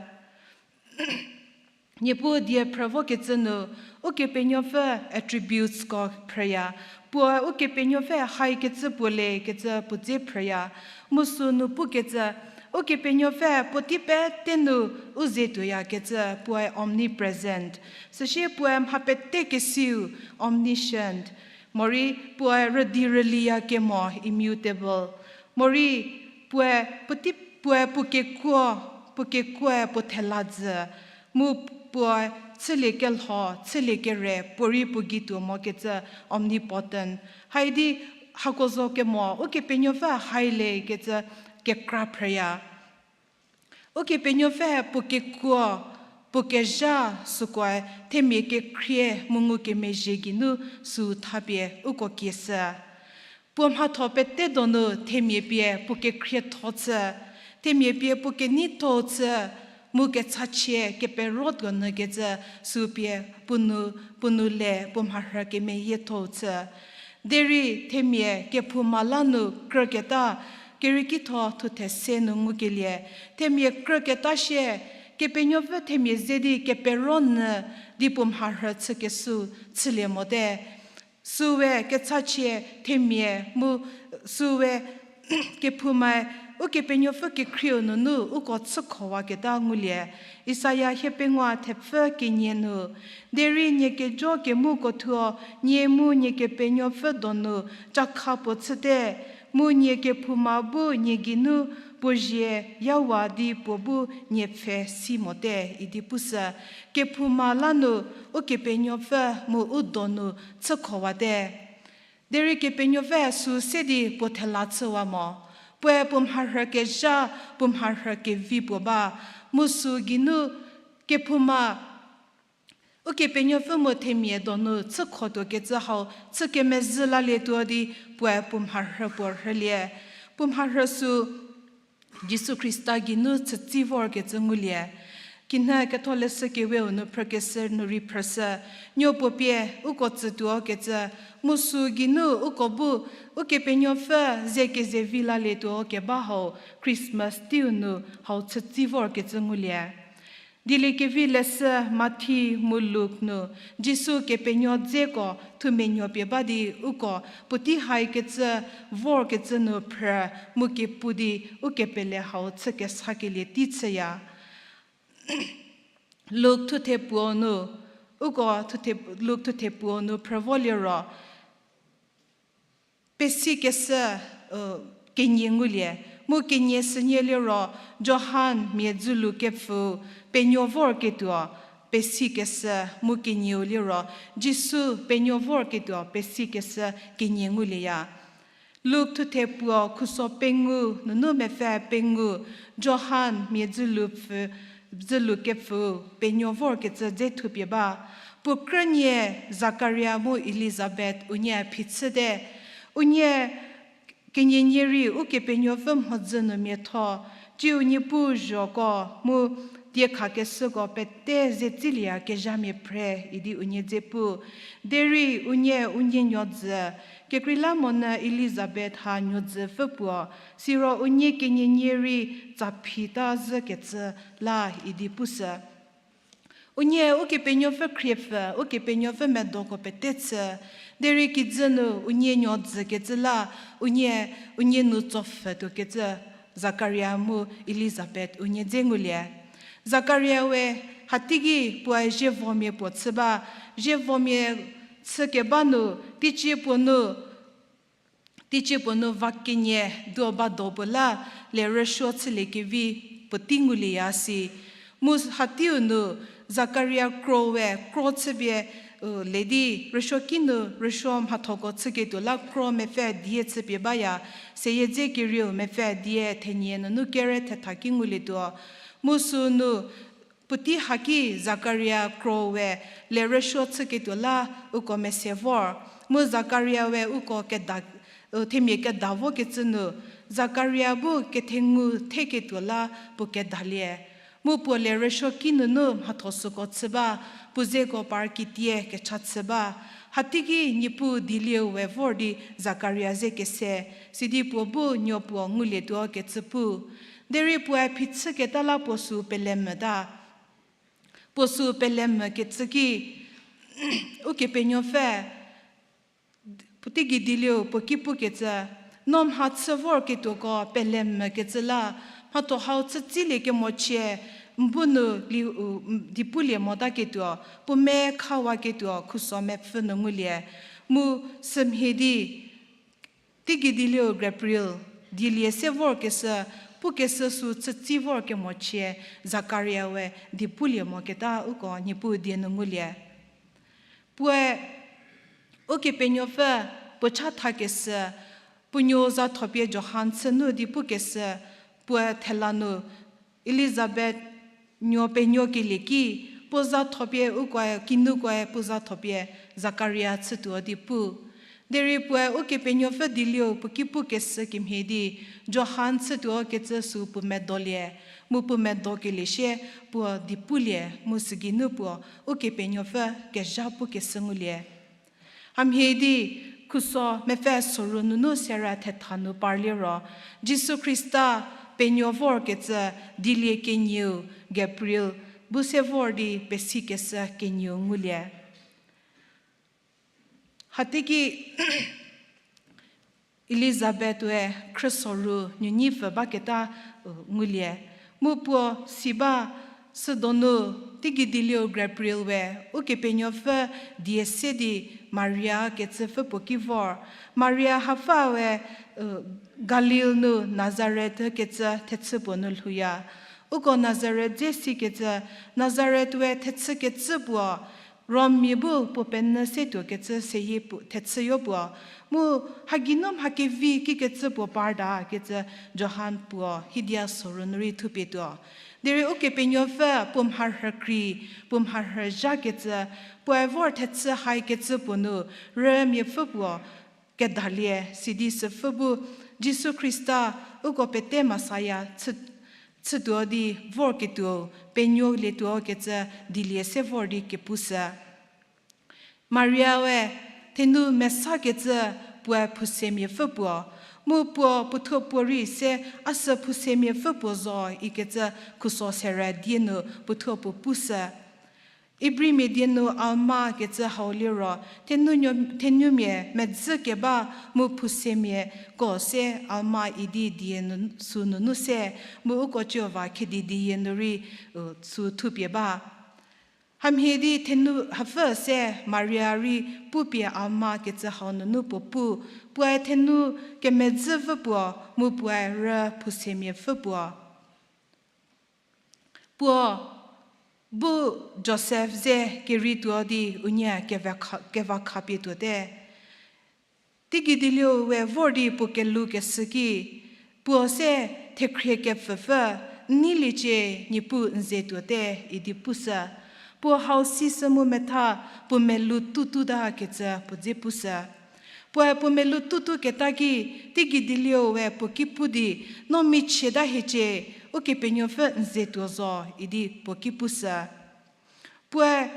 Niepuu die phrü vokecü nu, Ukepenuopfü attributesko phrüya, puoe Ukepenuopfü haikecü puo le kecü puo dze phrüya, mu sünu pukecü, Ukepenuopfü puotei pete nu u ze tuoyakecü puoe omnipresent, süsie puoe mha pete kesiu omniscient, morei puoe rüdi rüliya kemo immutable, morei puoe puotei, puoe puo kekuo, puo kekuoe puo thela jü, mu puoe chüliekelho, chüliekere, puorei puo gei tuo mokecü omnipotent. Haidi hako zo kemo, Ukepenuopfü hai le kecü kekra phrüya. Ukepenuopfü puo kekuo, puo kezha sükoe themia kekhrie mu ngukemezhie geinu sü thapie uko kieshü. Puo mhatho pete donu themia pie puo kekhrietho chü, themia pie puo keneitho chü, mu kechachie kepero tuonyü kecü sü pie puo nu, puo nu le puo mharhü kemeyietho chü. Derei themia kephouma la nu krüketa, keriekitho thuthe se nu ngukelie, themia krüketa sie, Kepenuopfü themia ze di kepero nyü di puo mharhü chükeshü chülie mote. Süwe kechachie themia mu süwe kephoumae Ukepenuopfü kekhrieu nunu uko chükhowaketa ngulie. Isaia hiepengou thepfü kenie nu, derei nie kejo kemuko thuo, nie mu nie Kepenuopfü donu cakha puo chüte, mu nie kephouma bu nie geinu puo zie yawa di puo bu nie pfhe si mote idi pushü. Kephouma la nu Ukepenuopfü mu u donu chükhowate. Derei Kepenuopfü sü se di puo thela chüwa mo. Puoe puo mharhü kezha, puo mharhü kevi puo ba. Mu sü geinu kephouma Ukepenuopfü mu themia donu chükhotuo kecü hau chü kemezhü lalietuo di puoe puo mharhü puo rhülie. Puo mharhü sü Jisu Khrista geinu chütsi vorkecü ngulie. Kinhie Ketholeshü Keweu nu phrükeshü nu rei phrüshü, nuo puo pie uko tsütuo kecü, mu sü geinu uko bu Ukepenuopfü ze kezevi lalietuo keba hau Christmas teiu nu hau chütsi vorkecü ngulie. Dieliekevi leshü Mathi mu Luk nu, Jisu Kepenuo dzeko thumenuo pie ba di uko puotei haikecü vorkecü nu phrü mu kepu di ukepele hau chü kesakelie tei chüya. Luk thuthe puo nu, uko thuthe, Luk thuthe puo nu phrü vo liro, pesikeshü, kenie ngulie, mu kenie sünie liro, Johan mia dzülu kepfüu, penuo vorketuo, pesikeshü, mu kenieu liro, Jisu penuo vorketuo, pesikeshü, kenie ngulieya. Luk thuthe puo khuso pengou nunu mepfü pengou, Johan mia dzülu pfü, dzülu kepfüu, penuo vorkecü dze thupie ba. Puo krünie Zakaria mu Elizabet unie phichüte. Unie kenienie rei Ukepenuopfü mhodzü nu miatho, tsiu Niepuu zhoko mu diekhakeshüko pete ze tsülie kezhamia phre idi unie dze pu. Derei unie unie nuodzü, kekreilamonyü Elizabet ha nuodzüpfü puo, siro unie kenienie rei tsaphita zhükecü la idi pushü. Unie Ukepenuopfü khriepfü, Ukepenuopfü medoko pete chü, derei kijü nu unie nuodzükecü la, unie, unie nu tsopfhütuokecü Zakaria mu Elizabet unie dze ngulie. Zakaria we hateiki puoe zievomia puo chü ba, zievomia chü keba nu, teicie puo nu, teicie puo nu va kenie duo ba do puo la, le rüsuo chüliekevi puotei ngulieya si. Mu hateiu nu Zakaria kro we kro chüpie, u, le di rüsuoki nu rüsuo mhathoko chüketuo la kro mepfü die chüpie baya, seyie dze kerieu mepfü die thenie nunu kere thetha ki ngulietuo. Mu sünu puotei haki Zakaria kro we le rüsuo chüketuo la uko mese vor. Mu Zakaria we uko keda, u, themia keda vokecü nu, Zakaria bu kethengu theketuo la puo kedalie. Mu puo le rüsuoki nunu mhatho süko chü ba, puo zeko par kitie kecha chü ba. Hateiki Niepuu dielieu we vor di Zakaria ze kese, sidi puo bu nuo puo ngulietuo kecü pu. Derei puoe phichüketa la puo sü pelemvüta. Puo sü pelemvükecü ki, Ukepenuopfü, puotei gei dielieu puo ki pukecü, no mha chü vorketuoko pelemvükecü la, mhatho hau chü tsilie kemochie, n bu nu li u, m, di pulie motaketuo, puo me khawaketuo khuso mepfü nu ngulie, mu sümhie di, teigei dielieu Gabriel, dielie se vorkeshü, pukeshü sü chütsi vor kemochie, Zakaria we di pulie moketa uko Niepuu die nu ngulie. Puoe, Ukepenuopfü, puo chathakeshü, puo nuo zathopie Johan chü nu di pukeshü, puoe thela nu, Elizabet nuo penuokelie ki, puo zathopie ukoe, kinukoe puo zathopie Zakaria chütuo di pu. Derei puoe Ukepenuopfü dielieu puo ki pukeshü kemhie di, Johan chütuo kecü sü puo medolie, mu puo medokelie sie puo di pulie, mu sügeinu puo Ukepenuopfü kezha pukeshü ngulie. Hamhie di, khuso mepfü soru nunu sera thetha nu parlie ro, Jisu Khrista penuo vorkecü dielie kenieu Gabriel bu se vor di pesikeshü kenieu ngulie. Hateiki Elizabet we khrüsoru nunyi pfü baketa, u, ngulie. Mu puo si ba südonu teigei dielieu Gabriel we Ukepenuopfü die se di Maria kecüpfü puo ki vor. Maria hapfü we, u, Galil nu Nazaret kecü thechü puo nu lhouya. Uko Nazaret dze sikecü, Nazaret we thechü kecü puo, Rommia bu puo penyü se tuokecü seyie puo, thechüyo puo. Mu hageinu mha kevi kikecü puo parta kecü Johan puo hidia soru nu rei thupie tuo. Derei Ukepenuopfü puo mharhü krei, puo mharhü zhakecü, puoe vor thechü haikecü puo nu, rümiapfü puo, kedalie, sidi süpfü bu Jisu Khrista uko pete Messiah chü, chütuo di vorketuo, penuolietuo kecü dielie se vor di kepushü. Maria we, thenu mesakecü puoe phusemia pfü puo, Mu puo puothuo puorei se a sü phousemia pfü puo zo ikecü khuso sera die nu puothuo puo pushü. Ibrimia die nu Alma kecü hau liro, thenunuo-, thenumia medzü keba mu phousemiako se Alma idi die nu, sü nunu se, mu uko Jihova khedidie nu rei, u, sü thupie ba. Hamhie di thenu hapfü se Maria rei pupie Alma kecü hau nunu puo pu, puoe thenu kemedzü pfü puo, mu puoe rü phousemia pfü puo. Puo bu Josef ze kerei tuo di unie kevakha-, kevakha pie tuote. Teigei dieliu we vor di puo kelou keshü ki, puo se thekhrie kepfüpfü, nneiliecie Niepuu n ze tuote idi pushü. Puo hau sishü mu metha puo melou tututa kecü puo dze pushü. Puoe puo melou tutu keta ki, teigei dieliu we puo ki pu di, no michieta hiecie, Ukepenuopfü n ze tuo zo idi puo ki pushü. Puoe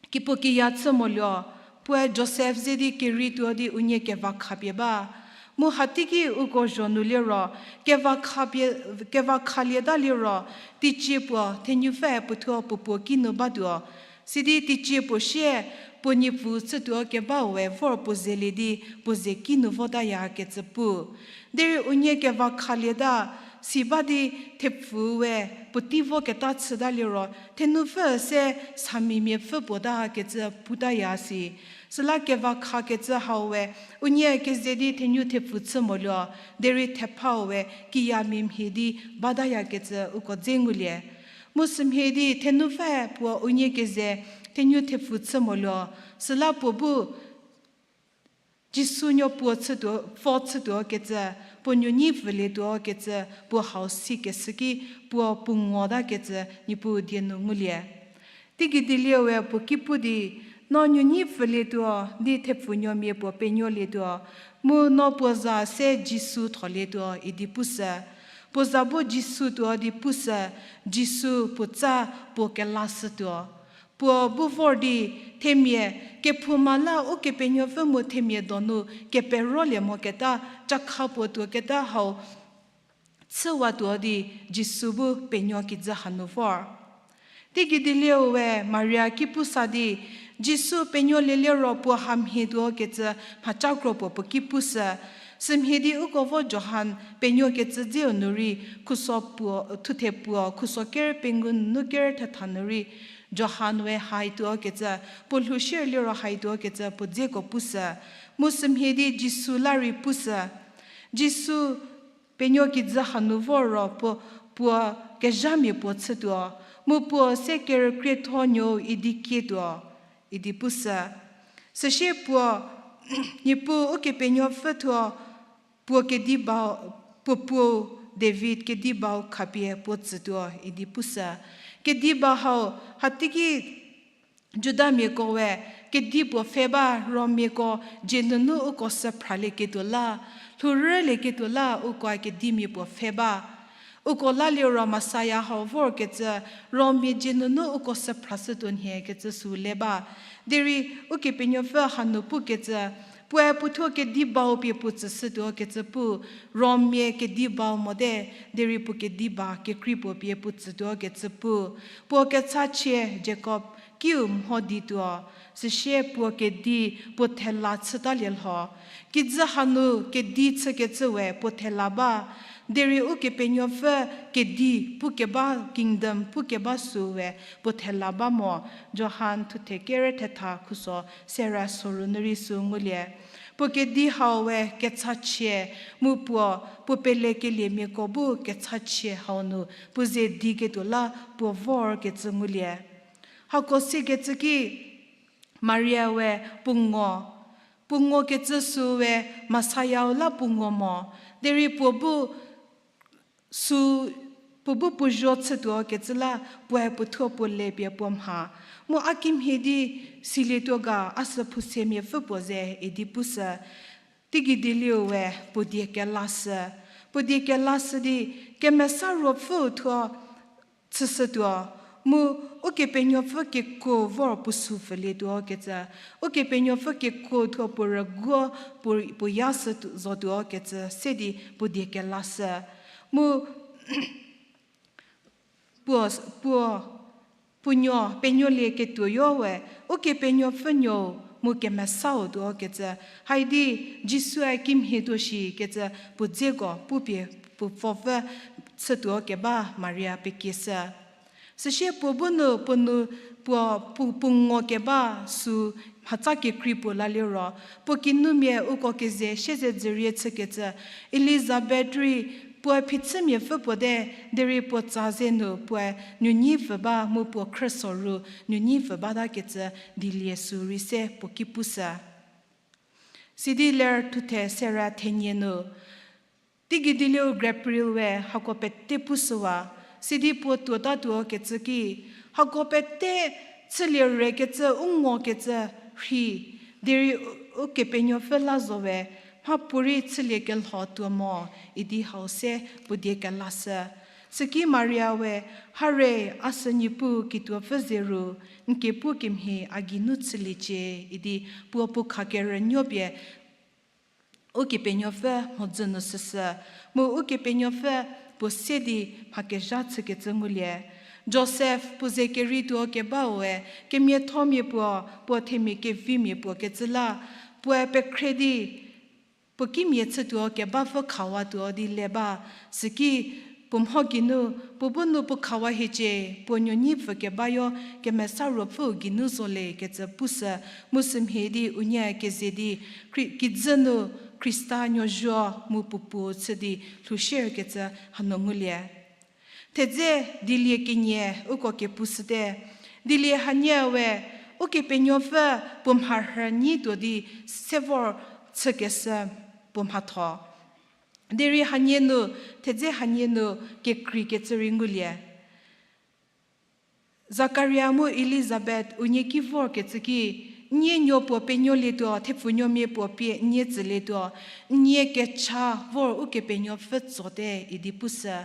ki puo kiya chü moluo, puoe Josef ze di kerei tuo di unie kevakha pie ba. Mu hateiki uko zho nu liro, kevakha pie, kevakhalieta liro, teicie puo thenupfüe puothuo puo puo kinu batuo. Sidi teicie puo sie, puo niepfu chütuo kebau we vor puo zelie di puo ze kinu votaya kecü pu. Derei unie kevakhalieta, si ba di thepfu we puotei voketa chüta liro, thenupfü se samimia pfü puota kecü putaya si. Süla kevakha kecü hau we, unie keze di thenu thepfu chü moluo, derei thephau we kiyamia mhie di bataya kecü uko dze ngulie. Mu sümhie di thenupfü puo unie keze thenu thepfu chü moluo, süla puo bu Jisu nuo puo chütuo, pfo chütuo kecü, puo nunyi pfülietuo kecü, puo hau si keshü ki puo pungota kecü Niepuu die nu ngulie. Teigei dieliu we puo ki pu di, no nunyi pfülietuo di thepfunuomia puo penuolietuo, mu no puo za se Jisu tholietuo idi pushü. Puo za bu Jisu tuo di pushü, Jisu puotsa puo kelashütuo. Puo bu vor di, themia, kephouma la Ukepenuopfü mu themia donu keperolie moketa, cakha puo tuoketa hau chüwatuo di Jisu bu penuo kijü hanu vor. Teigei dieliu we Maria ki pusa di, Jisu penuolieliro puo hamhie tuo kecü mhacakro puo puo ki pushü. Sümhie di uko vo Johan penuo kecü dzeu nu rei khuso puo, thuthe puo, khuso ker pengou nunu ker thetha nu rei Johan we haituo kecü, puo lhou shierei liro haituo kecü puo dzeko pushü. Mu sümhie di Jisu la rei pushü. Jisu penuo kijü hanu vor ro puo, puo kezhamia puo chütuo, mu puo se kerükrietho nuou idi kietuo, idi pushü. Süsie puo, Niepuu Ukepenuopfü thuo puo kedi bau, puo puou David kedi bau khapie puo tsütuo idi pushü. Kedi ba hau, hateiki Judamiako we kedi puo pfhe ba, Rommiako dzie nunu uko sü phralieketuo la, lhourülieketuo la ukoe kedimia puo pfhe ba. Uko la liro Messiah hau vorkecü, Rommia dzie nunu uko sü phrashütuo nhie kecü sü le ba. Derei Ukepenuopfü hanu pukecü, puoe puothuo kedi bau pie puo tsüshütuo kecü pu, Rommia kedi bau mote, derei puo kedi ba kekrei puo pie puo tsütuo kecü pu. Puo kechachie Jakob kiu mho di tuo, süsie puo kedi puo thela chütalie lho. Kijü hanu kedi chükecü we puo thela ba, derei Ukepenuopfü kedi pukeba kingdom pukeba sü we puo thela ba mo, Johan thuthe kere thetha khuso sera soru nu rei sü ngulie. Puo kedi hau we kechachie, mu puo, puo pelekeliemiako bu kechachie hau nu puo ze diketuo la puo vorkecü ngulie. Hako sikecü ki Maria we puo ngo, puo ngokecü sü we Messiah-u la puo ngo mo, derei puo bu sü, puo bu puo zuo chütuo kecü la puoe puothuo puo le pie puo mha. Mu a kimhie di silietuo ga a sü phusemia pfü puo ze idi pushü. Teigei dieliu we puo die kelashü. Puo die kelashü di Kemesa Ruopfüu thuo chüshütuo, Mu Ukepenuopfü kekuo vor puo sü pfhülietuo kecü, Ukepenuopfü kekuo thuo puo rüguo, puo, puo ya sü tuo, zotuo kecü se di puo die kelashü. Mu puo, puo, puo nuo penuolieketuo yo we, Ukepenuopfü nuou mu kemesau tuo kecü, haidi Jisue kimhie tuo shi kecü puo dzeko pupie puo pfopfü chütuo keba Maria pekieshü. Süsie puo bu nu puo nu puo, puo, puo ngo keba sü mhatsa kekrei puo la liro, puo kinumia uko keze siezedzürie chükecü, Elizabeth rei puoe phichümiapfü puo te, derei puo tsa ze nu puoe nunyipfü ba mu puo khrüso ru nunyipfü batakecü dilie sü rei se puo ki pushü. Sidi ler thuthe sera thenie nu, teigei dieliu Gabriel we hako pete pushüwa, sidi puo tuotatuo kecü ki, hako pete chülie rekecü u ngokecü rhei, derei u, Ukepenuopfü la zo we, mhapuorei chülie kelho tuo mo, idi hau se puo die kelashü. Süki Maria we, hare, a sü Niepuu kituopfü ze ru, n kepu kemhie a geinu chüliecie, idi puo puo khakerünuo pie Ukepenuopfü mhodzü nu süsü, mu Ukepenuopfü puo se di mha kezha chükecü ngulie. Josef puo ze kerei tuo kebau we, kemiathomia puo, puo themia kevimia puo kecü la, puoe pekhre di, puo kimia chütuo kebapfü khawatuo di le ba, süki puo mho geinu, puo bu nu puo khawa hiecie, puo nuonyipfü kebayo Kemesa Ruopfüu geinu zo le kecü pushü, mu sümhie di unie keze di, Khri-, kijü nu Khrista nuozuo mu puo puo chü di lhoushierkecü hanu ngulie. Thedze dilie kenie uko kepushüte. Dilie hanie we, Ukepenuopfü puo mharhü nyi tuo di se vor chükeshü puo mhatho. Derei hanie nu, thedze hanie nu kekreikecü rei ngulie. Zakaria mu Elizabeth unie ki vorkecü ki, nie nuo puo penuolietuo, thepfunuomia puo pie nie tsülietuo, nie kecha vor Ukepenuopfü tsote idi pushü.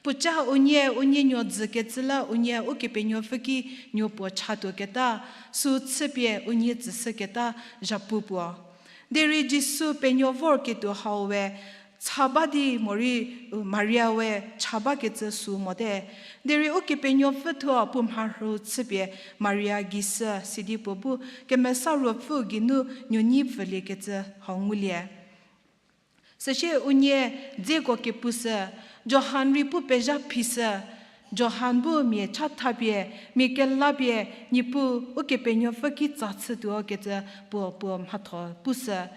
Puoca unie, unie nuo dzükecü la unie Ukepenuopfü ki nuo puo chatuoketa, sü chüpie unie tsüshüketa zhapu puo. Derei Jisu penuo vorketuo hau we, cha ba di morei, u, Maria we cha bakecü sü mote. Derei Ukepenuopfü thuo puo mharhüu chüpie Maria gei sü sidi puo bu Kemesa Ruopfü geinu nuonyipfüliekecü hau ngulie. Süsie unie dzeko kepushü, Johan rei pu pezha phishü, Johan bu mia chathapie, mia kelapie, Niepuu Ukepenuopfü kitsa chütuokecü puo puo mhatho pushü.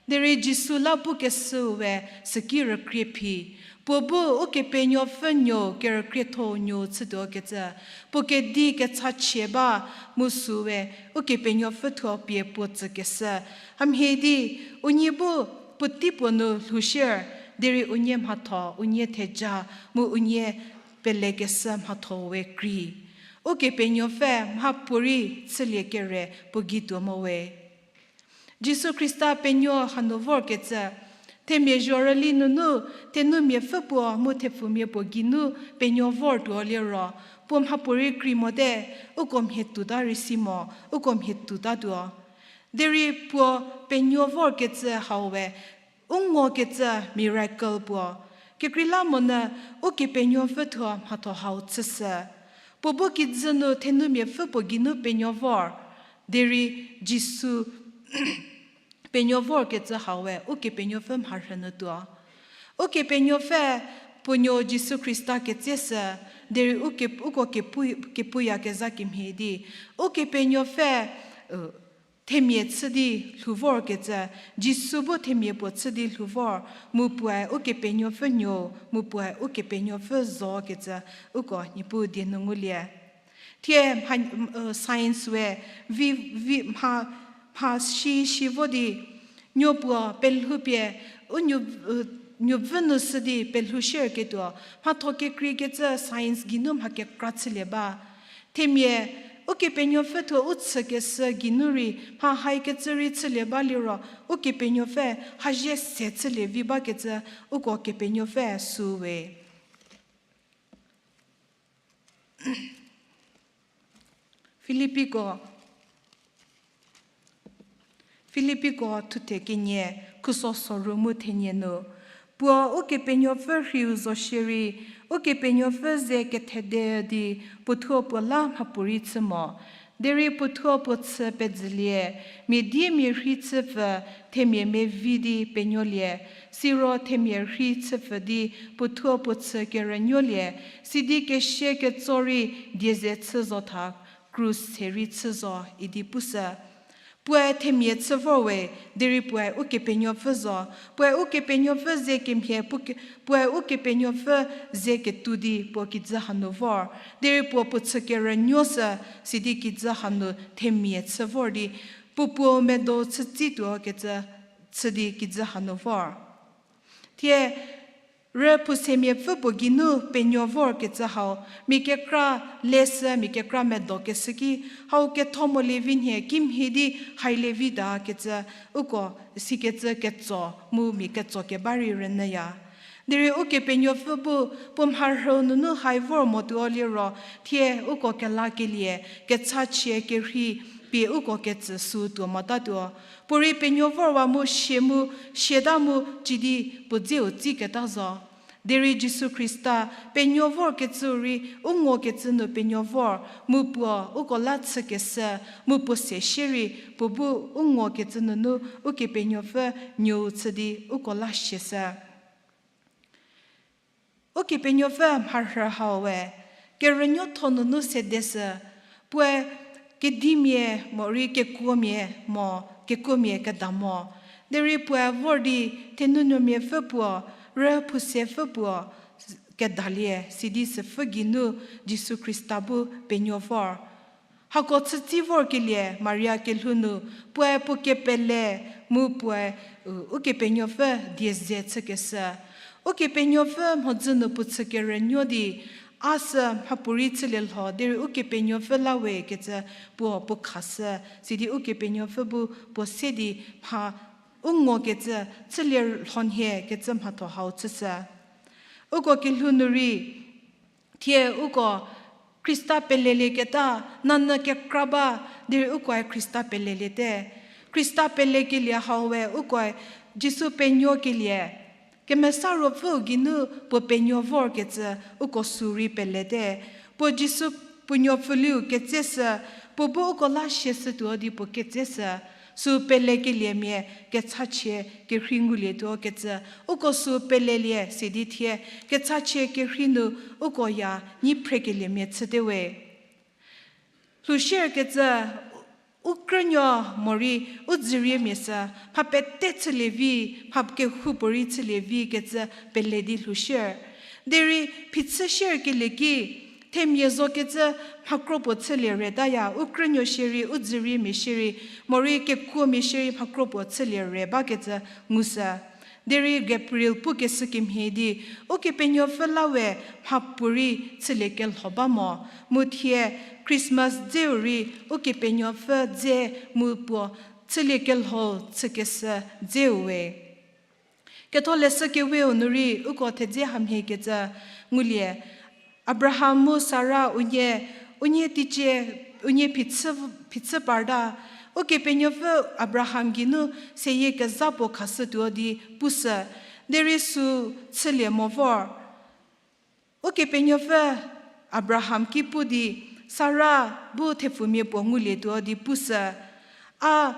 Derei Jisu la pukeshüu we süki rükrie phi, puo bu Ukepenuopfü nuo kerükrietho-u nuo chütuokecü, puo kedi kechachie ba mu sü we Ukepenuopfü thuo pie puo tsükeshü. Hamhie di, unie bu puotei puo nu lhoushier, derei unie mhatho, unie theja, mu unie pelekeshü mhatho we krei. Ukepenuopfü mhapuorei chülie kere puo gei tuo mo we. Jisu Khrista penuo hanu vorkecü, themia zhorüli nunu, thenumia pfü puo mu thepfumia puo geinu penuo vortuo liro, puo mhapuorei krei mote, uko mhie tuota rei si mo, uko mhie tuotatuo. Derei puo penuo vorkecü hau we, u ngokecü miracle puo. Kekreilamonyü Ukepenuopfü thuo mhatho hau chüshü. Puo bu kijü nu thenumia pfü puo geinu penuo vor. Derei Jisu penuo vorkecü hau we Ukepenuopfü mharhü nu tuo. Ukepenuopfü puo nuo Jisu Khrista ketseshü, derei uke, uko kepu, kepuyakezha kemhie di. Ukepenuopfü, u, themia chü di lhou vorkecü, Jisu bu themia puo chü di lhou vor, mu puoe Ukepenuopfü nuo, mu puoe Ukepenuopfü zokecü, uko Niepuu die nu ngulie. Thie mha, science we, vi, vi, mha, mha shi, shi vo di, nuo puo pelhoupie, u nuo, nuopfü nu sü di pelhou shierketuo, mhatho kekreikecü science geinu mha kekra chülie ba. Themia, Ukepenuopfü thuo u chükeshü geinu rei, mha haikecü rei chülie ba liro, Ukepenuopfü hazhie se chülie vi bakecü, uko Kepenuopfü sü we. Filipiko, Filipiko thuthe kenie, khuso soru mu thenie nu. Puo Ukepenuopfü rhiu zo shierei, Ukepenuopfü ze kethede di puothuo puo la mhapuorei chü mo. Derei puothuo puo chü pezülie, mia die mia rhei chüpfü, themia mevi di penuolie, siro themia rhei chüpfü di puothuo puo chü kerünuolie, sidi kesie ketso rei die ze chü zo tha, krus se rei chü zo idi pushü. Puoe themia chü vor we, derei puoe Ukepenuopfü zo. Puoe Ukepenuopfü ze kemhie, puo ke-, puoe Ukepenuopfü ze ketuo di puo kijü hanu vor. Derei puo puo chü kerünuoshü, sidi kijü hanu themia chü vor di, puo puo medo chütsituo kecü chü di kijü hanu vor. Thie, rüphusemiapfü puo geinu penuo vorkecü hau, mia kekra leshü, mia kekra medokeshü ki, hau ketho molie vi nhie kimhie di hailie vi ta kecü, uko sikecü ketso mu mia ketso keba rei rünyüya. Derei Ukepenuopfü bu puo mharhüu nunu hai vor motuo liro, thie uko kelakelie, kechachie kerhei pie uko ketsü süu tuo motatuo. Puorei penuo vorwa mu sie mu, siata mu cidi puo dzeu tsiketa zo. Derei Jisu Khrista penuo vorkecüu rei u ngokecü nu penuo vor, mu puo uko la chükeshü, mu puo se shierei puo bu u ngokecü nunu Ukepenuopfü nuou chü di uko la siashü. Ukepenuopfü mharhü hau we, kerünuotho nunu sedeshü, puoe kedimia morei kekuomia mo, kekuomia keda mo. Derei puoe vor di thenunuomiapfü puo, rüphusepfü puo, kedalie, sidi süpfü geinu Jisu Khrista bu penuo vor. Hako chütsi vorkelie Maria kelhou nu, puoe puo kepele mu puoe, u, Ukepenuopfü die ze chükeshü. Ukepenuopfü mhodzü nu puo chü kerünuo di, a sü mhapuorei chülie lho, derei Ukepenuopfü la we kecü puo puo khashü, sidi Ukepenuopfü bu puo se di mha u ngokecü chülie lho nhie kecü mhatho hau chüshü. Uko kelhou nu rei, thie uko Khrista pelelieketa, nanyü kekra ba, derei ukoe Khrista peleliete. Khrista pelekelie hau we ukoe Jisu penuokelie, Kemesa Ruopfüu geinu puo penuo vorkecü uko sü rei pelete. Puo Jisu puo nuopfüliu ketseshü, puo bu uko la siashütuo di puo ketseshü, sü pelekeliemia kechachie kerhei ngulietuo kecü, uko sü pelelie sidi thie, kechachie kerhei nu ukoya nyi phrekeliemia chüte we. Lhoushierkecü, u krünuo morei u dzüriemia sü, mha pete chülie vi, mha kehoupuorei chülie vi kecü pele di lhoushie. Derei phichü shierkelie ki, themia zokecü mhakro puo chülie retaya, u krünuo shierei, u dzüriemia shierei, morei kekuomia shierei mhakro puo chülie re bakecü ngushü. Derei Gabriel pukeshü kemhie di, Ukepenuopfü la we mhapuorei chülie kelho ba mo, mu thie Christmas dzeu rei Ukepenuopfü dze mu puo chülie kelho chükeshü dzeu we. Ketholeshü keweu nu rei uko thedze hamhiekecü ngulie, Abraham mu Sara unie, unie teicie, unie phichü, phichü parta, Ukepenuopfü Abraham geinu seyie kezha puo khashütuo di pushü, derei sü chülie mo vor. Ukepenuopfü Abraham ki pu di, Sara bu thepfumia puo ngulietuo di pushü. A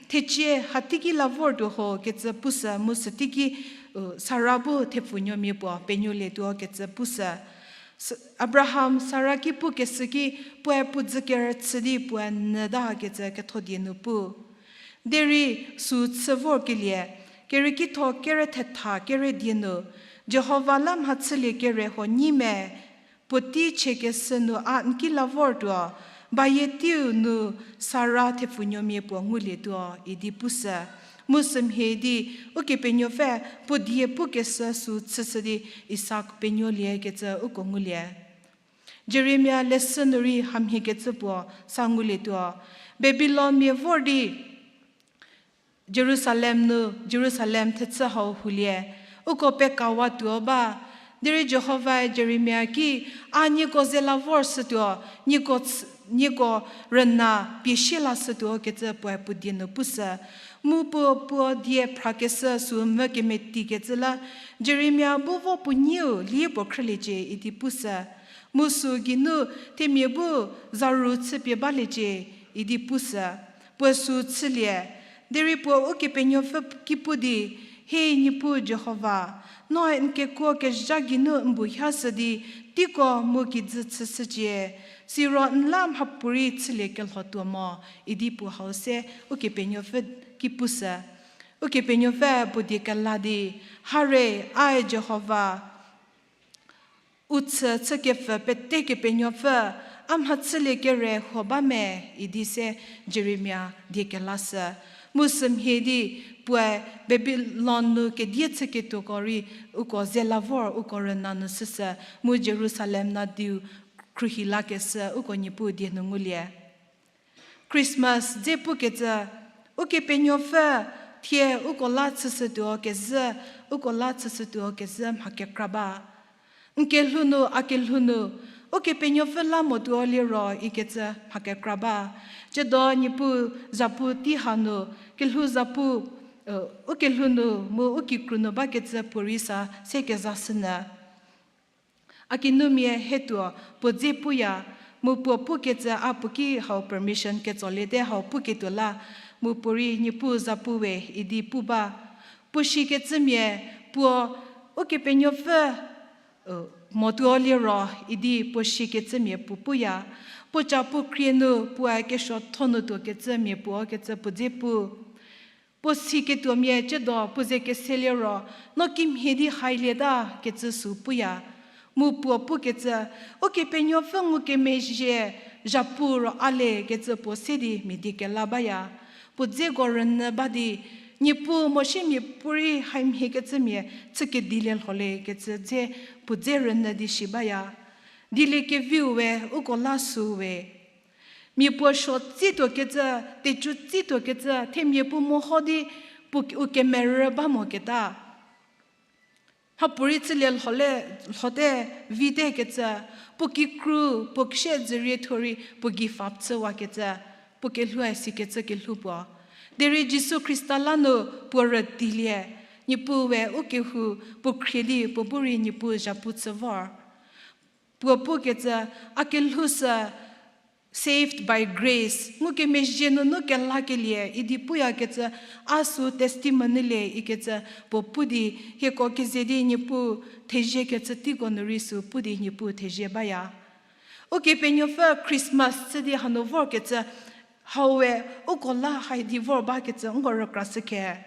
thecie hateiki la vortuo ho kecü pushü mu süteiki, u, Sara bu thepfunuomia puo penuolietuo kecü pushü. S-, Abraham Sara ki pukeshü ki puoe puo dzü kerüchü di puoe nyüta kecü ketho die nu pu. Derei sü chü vorkelie, Kerükitho kere thetha kere die nu, Jihova la mhachülie kere huo nyi me, puotei chiekeshü nu a n ki la vortuo, bayie teiu nu Sara thepfunuomia puo ngulietuo idi pushü. Mu sümhie di, Ukepenuopfü puo die pukeshü sü chüshü di Isak penuolie kecü uko ngulie. Jeremia leshü nu rei hamhiekecü puo sa ngulietuo. Babilonmia vor di Jerusalem nu, Jerusalem thechü hau hulie, uko pekawatuo ba. Derei Jihovae Jeremia ki, a nieko ze la vorshütuo, nieko ts-, nieko rüna pie sie lashütuo kecü puoe puo die nu pushü. Mu puo puo die phrakeshü sü mvü kemetikecü la, Jeremia bu vo puo nyieu lie puo khrüliecie idi pushü. Mu sü geinu themia bu zaru chüpie baliecie idi pushü. Puoe sü chülie, derei puo Ukepenuopfü ki pu di, He Niepuu Jihova, noe n kekuo kezha geinu n bu hiashü di, teiko mu kijü chüshücie, siro n la mhapuorei chüliekelho tuo mo, idi puo hau se Ukepenuopfü ki pushü. Ukepenuopfü puo die kela di, Hare, ae Jihova, u chü chükepfü pete Kepenuopfü, a mhachülie kere huo ba me, idi se Jeremia die kelashü. Mu sümhie di puoe Babilon nu kedie chüketuoko rei uko ze la vor uko rüna nu shüshü, mu Jerusalem nadiu khruohi lakeshü uko Niepuu die nu ngulie. Christmas dze pukecü, Ukepenuopfü thie uko la chüshütuo kezhü, uko la chüshütuo kezhü mha kekra ba. N kelhou nu, a kelhou nu, Ukepenuopfü la motuo liro ikecü mha kekra ba. Tsiedo Niepuu zapu tei hanu, kelhou zapu, u kelhou nu mu u kikru nu bakecü puorei sa se kezashünyü. A kinumia hetuo puo dze puya, mu puo pukecü a puo ki hau permission ketsoliete hau puketuo la, mu puorei Niepuu zapu we idi pu ba. Puo shikecümia puo Ukepenuopfü motuo liro idi puo shikecümia puo puya. Puo ca puo khrie nu puoe kesuotho nu tuokecümia puo kecü puo dze pu. Puo siketuomia tsiedo puo ze kese liro, no kimhie di hailieta kecü sü puya. Mu puo pukecü, Ukepenuopfü ngukemezhie zhapu ro a le kecü puo se di mia die kela baya. Puo dzeko rünyü ba di, Niepuu mo shie miapuorei haimhiekecümia chü kedilie lhole kecü dze puo dze rünyü di shi baya. Dieliekeviu we uko la sü we. Mia puo suo tsituokecü, tecu tsituokecü, themia puo meho di puo u kemerü ba moketa. Mhapuorei chülie lhole, lhote, vite kecü, puo kikru, puo ksie dzürie thuorei puo give up chüwakecü, puo kelhou sikecü kelhou puo. Derei Jisu Khrista la nu puo rüdilie, Niepuu we u kehou puo khrie di puo bu rei Niepuu zhapu chü vor. Puo pukecü, a kelhou sü saved by grace, ngukemezhie nunu kelakelie idi puyakecü, a sü testimony le ikecü puo pu di, hieko keze di Niepuu theziekecü teiko nu rei sü pu di Niepuu thezie baya. Ukepenuopfü Christmas chü di hanu vorkecü, hau we uko la hai di vor bakecü nko rükrashü khe.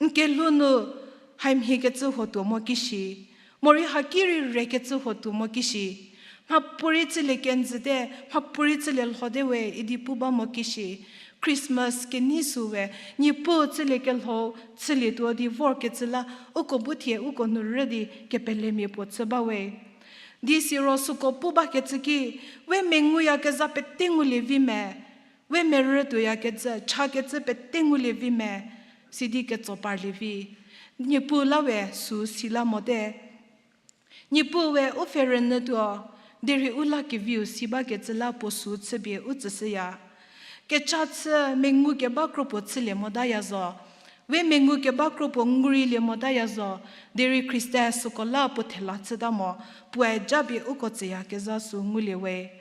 N kelhou nu haimhiekecü huo tuo mo kishi, morei haki rei rekecü huo tuo mo kishi, mhapuorei chülie kenjüte, mhapuorei chülie lhote we idi pu ba mo kishi, Christmas kenei sü we, Niepuu chüliekelho chülietuo di vorkecü la, uko bu thie uko nu rü di kepelemia puo chü ba we. Di siro süko pu bakecü ki, we menguyakezha pete ngulie vi me, we merü tuoyakecü, chakecü pete ngulie vi me, sidi ketso parlie vi. Niepuu la we sü si la mote. Niepuu we u pfhe rünyü tuo, derei u la keviu si bakecü la puo sü chüpie u tsüshüya. Kecha chü mengu keba kro puo chülie motaya zo. We mengu keba kro puo ngureilie motaya zo, derei Khrista süko la puo thela chüta mo, puoe japie uko tsüyakezha sü ngulie we.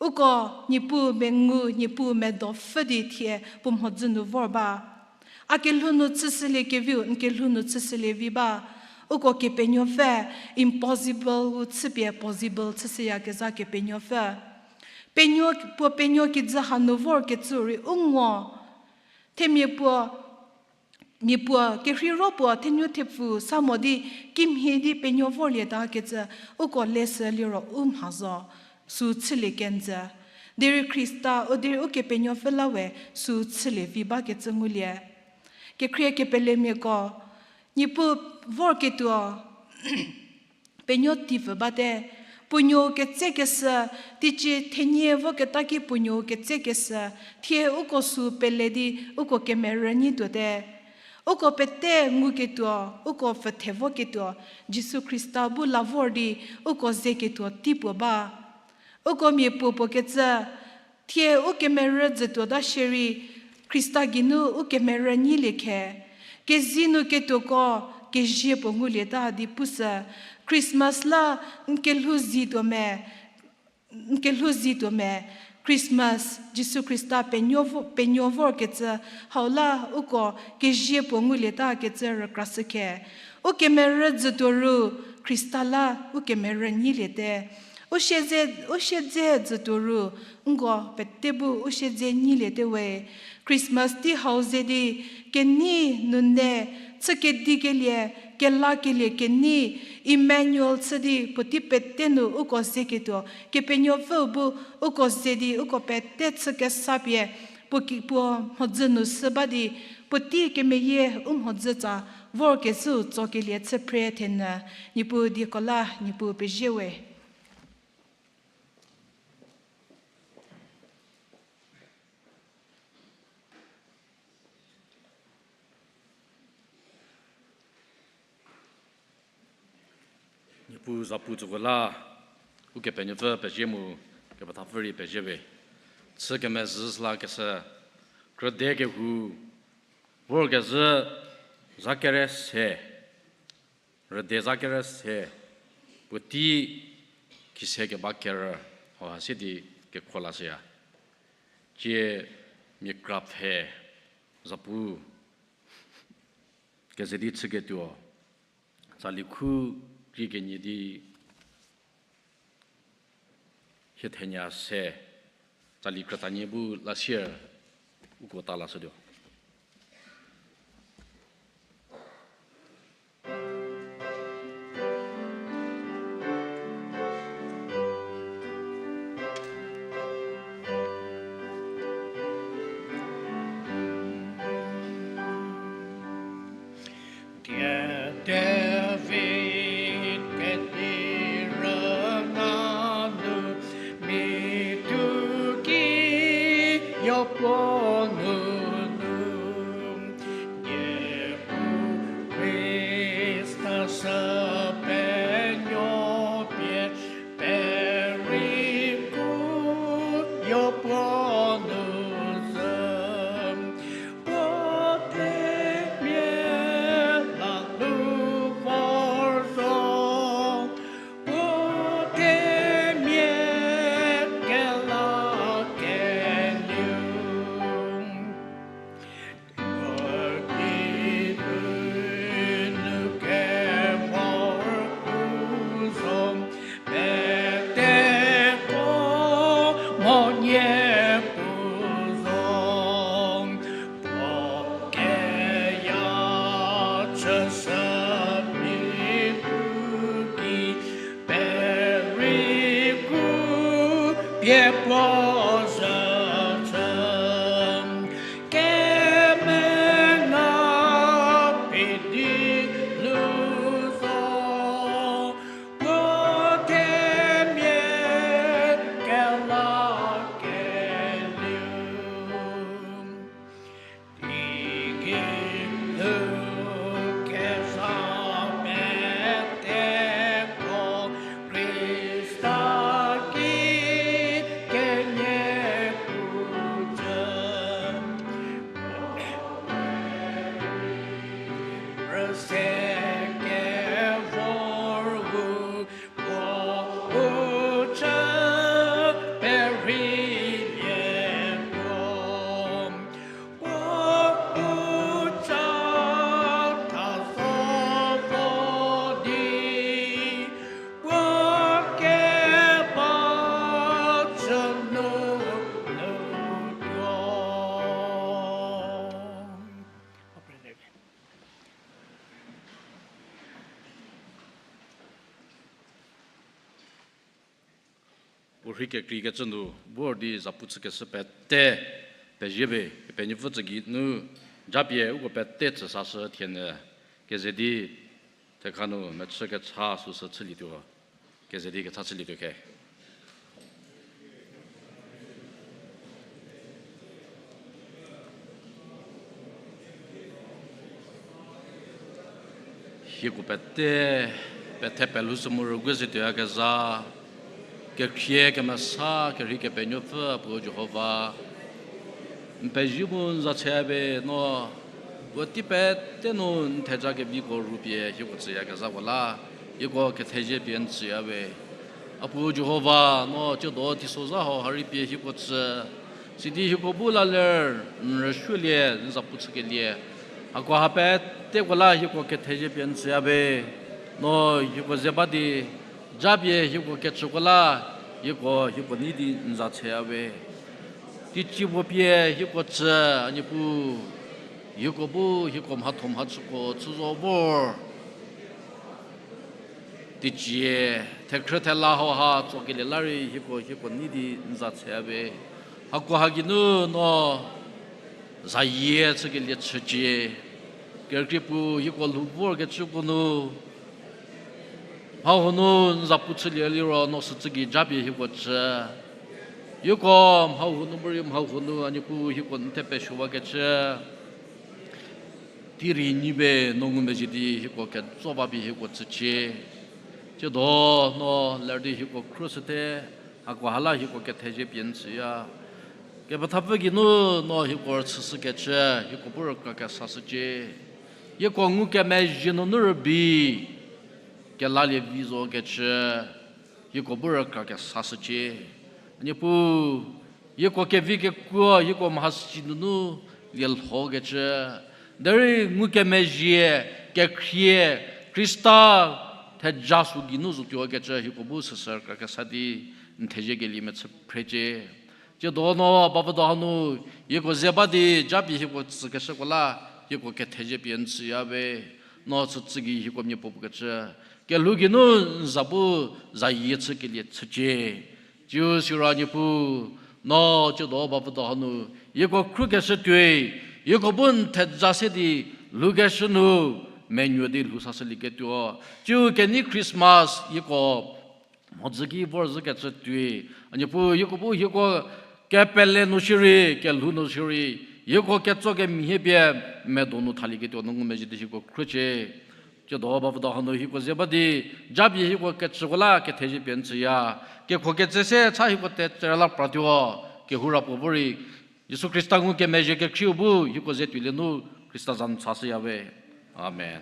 Uko Niepuu mengu, Niepuu medo pfhü di thie puo mhodzü nu vor ba. A kelhou nu chüshülie keviu, n kelhou nu chüshülie vi ba. Uko Kepenuopfü, impossible u chüpie possible chüshüyakezha Kepenuopfü. Penuo, puo penuo kijü hanu vorkecü rei u ngo. Themia puo, mia puo kerheiro puo thenuo thepfu sa mo di kimhie di penuo vorlieta kecü uko lesü liro u mha zo, sü chülie kenjü. Derei Khrista, u derei Ukepenuopfü la we sü chülie vi bakecü ngulie. Kekhrie kepelemiako, Niepuu vorketuo, penuo tipfü bate, puo nuou ketsekeshü, teicie thenie voketa ki puo nuou ketsekeshü, thie uko sü pele di uko kemerü nyi tuote. Uko pete nguketuo, uko pfüthe voketuo, Jisu Khrista bu la vor di uko zeketuo tei puo ba. Uko mia puo puo kecü, thie u kemerü dzütuo ta shierei, Khrista geinu u kemerü nyilie khe. Kezie nu ketuoko kezie puo ngulieta di pushü, Christmas la n kelhou zituo me, n kelhou zituo me, Christmas, Jisu Khrista penuo vo-, penuo vorkecü, hau la uko kezie puo ngulieta kecü rükrashü khe. U kemerü dzütuo ru, Khrista la u kemerü nyilie te. U siedze, u siedze dzütuo ru, nko pete bu u siedze nyilie te we. Christmas tei hau ze di, kenei nune, chü kedikelie, kelakelie kenei, Emmanuel chü di puotei pete nu uko zeketuo, Kepenuopfüu bu uko ze di uko pete chü kesa pie, puo ki-, puo mhodzü nu sü ba di, puotei kemeyie u mhodzütsa vorkezhüu tsokelie chü phre thenyü, Niepuu dieko la, Niepuu pezie we. Niepuu zapu tsüko la, Ukepenuopfü pezie mu, kepethapfü rei pezie we. Chü kemezhü sü lakeshü, krüde kehou, vorkezhü, za kere se, rüde za kere se, puotei kise keba kerü, hauha se di kekho lashüya. Cie mia kra pfhe, zapu, keze di chüketuo, tsali khu rei kenie di hie thenya se, tsali krütanie bu lasier uko ta lashütuo. Tie David kedi rüna nu, mi thuki yopuo nunu, Niepuu Khrista sü penuo pie, peri ku yopuo nu zhü, puo themia la lu vor zo, puo themia kela kelieu. Puo ki nu kevor pu zo, peteko monyie pu zo, puo keya chüshü mi thuki, peri ku pie puo zhü chü, kemenga pidi lu zo, puo themia kela kelieu. Teigei lhou kezha peteko Khrista ki kenie pucü, rüse kevor hu puo u chü perheilie puo, puo u cha tha zo vo di, puo keba chü nu nu tuo. Puo rhei kekreikecü nu vor di zapu chükeshü pete pezie we, Kepenuopfü tsü gei nu japie uko pete tsüsashü thienyü, keze di thekha nu mechü kecha süsü chülietuo, keze di kecha chülietuo khe. Hieko pete, pethe pelhou sü mu rügu zhie tuoyakezha, Kekhrie kemesa kerhei Kepenuopfü Apuo Jihova, n pezie mu n za tseyawe no, puotei pete nu n theja keviko rupie hieko tsüyakezhako la, hieko kethezie pie n tsüyawe. Apuo Jihova, no tsiedo teisozha hau ha rei pie hieko tsü, sidi hieko bu la ler n rüsuolie n za pu chükelie, hakoha peteko la hieko kethezie pie n tsüyawe. No hieko ze ba di, japie hieko kecüko la, hieko, hieko nei di n za tseyawe. Teicie puo pie hieko tsü, a Niepuu, hieko bu hieko mhatho mhachüko chü zo vor, teicie thekhrü thela hauha tsokelie la rei hieko, hieko nei di n za tseyawe. Hakoha geinu no zayie chükelie chücie. Kerükrie puo hieko lhou vorkecüko nu, mha huo nu n za pu chülie liro no sütsü gei japie hieko tsü. Hieko mha huo nu morei mha huo nu a Niepuu hieko n thepesuowakecü tei rei nyi be no ngumezhie di hieko ketso ba pie hieko tsücie. Tsiedo no ler di hieko khruoshüte, hakoha la hieko kethezie pie n tsüya. Kepethapfü geinu no hieko rüchüshükecü, hieko bu rükra kesashücie. Hieko ngukemezhie nunu rübei kelalie vi zokecü, hieko bu rükra kesashücie. A Niepuu, hieko kevi kekuo hieko mhasi nunu lielhokecü, derei ngukemezhie, kekhrie, Khrista theja sü geinu zotuokecü hieko bu süsü rükra kesa di n thezie kelie mechü phrecie. Tsiedo no bavüdo hanu hieko ze ba di japie hieko tsükeshüko la, hieko kethezie pie n tsüyawe. No sütsü gei hieko mia puo pukecü kelhou geinu n za bu zayie chükelie chücie. Tsiu siro a Niepuu, no tsiedo bavüdo hanu hieko khrukeshü tuoi, hieko bu n theja se di lhoukeshü nu menuo di lhou sashülieketuo, tsiu kenei Christmas hieko mhodzü ki vorzhükecü tuoi, a Niepuu, hieko bu hieko kepele nu shierei kelhou nu shierei, hieko ketso kemhie pie medo nu thalieketuo no ngumezhie di hieko khruocie. Tsiedo bavüdo hanu hieko ze ba di japie hieko kecüko la kethezie pie n tsüya. Kekho ketse se cha hieko tetsera la pratuo, kehou ra puo vo rei Jisu Khrista ngukemezhie kekhrieu bu hieko ze tuolie nu Khrista za nu chashüyawe. Amen.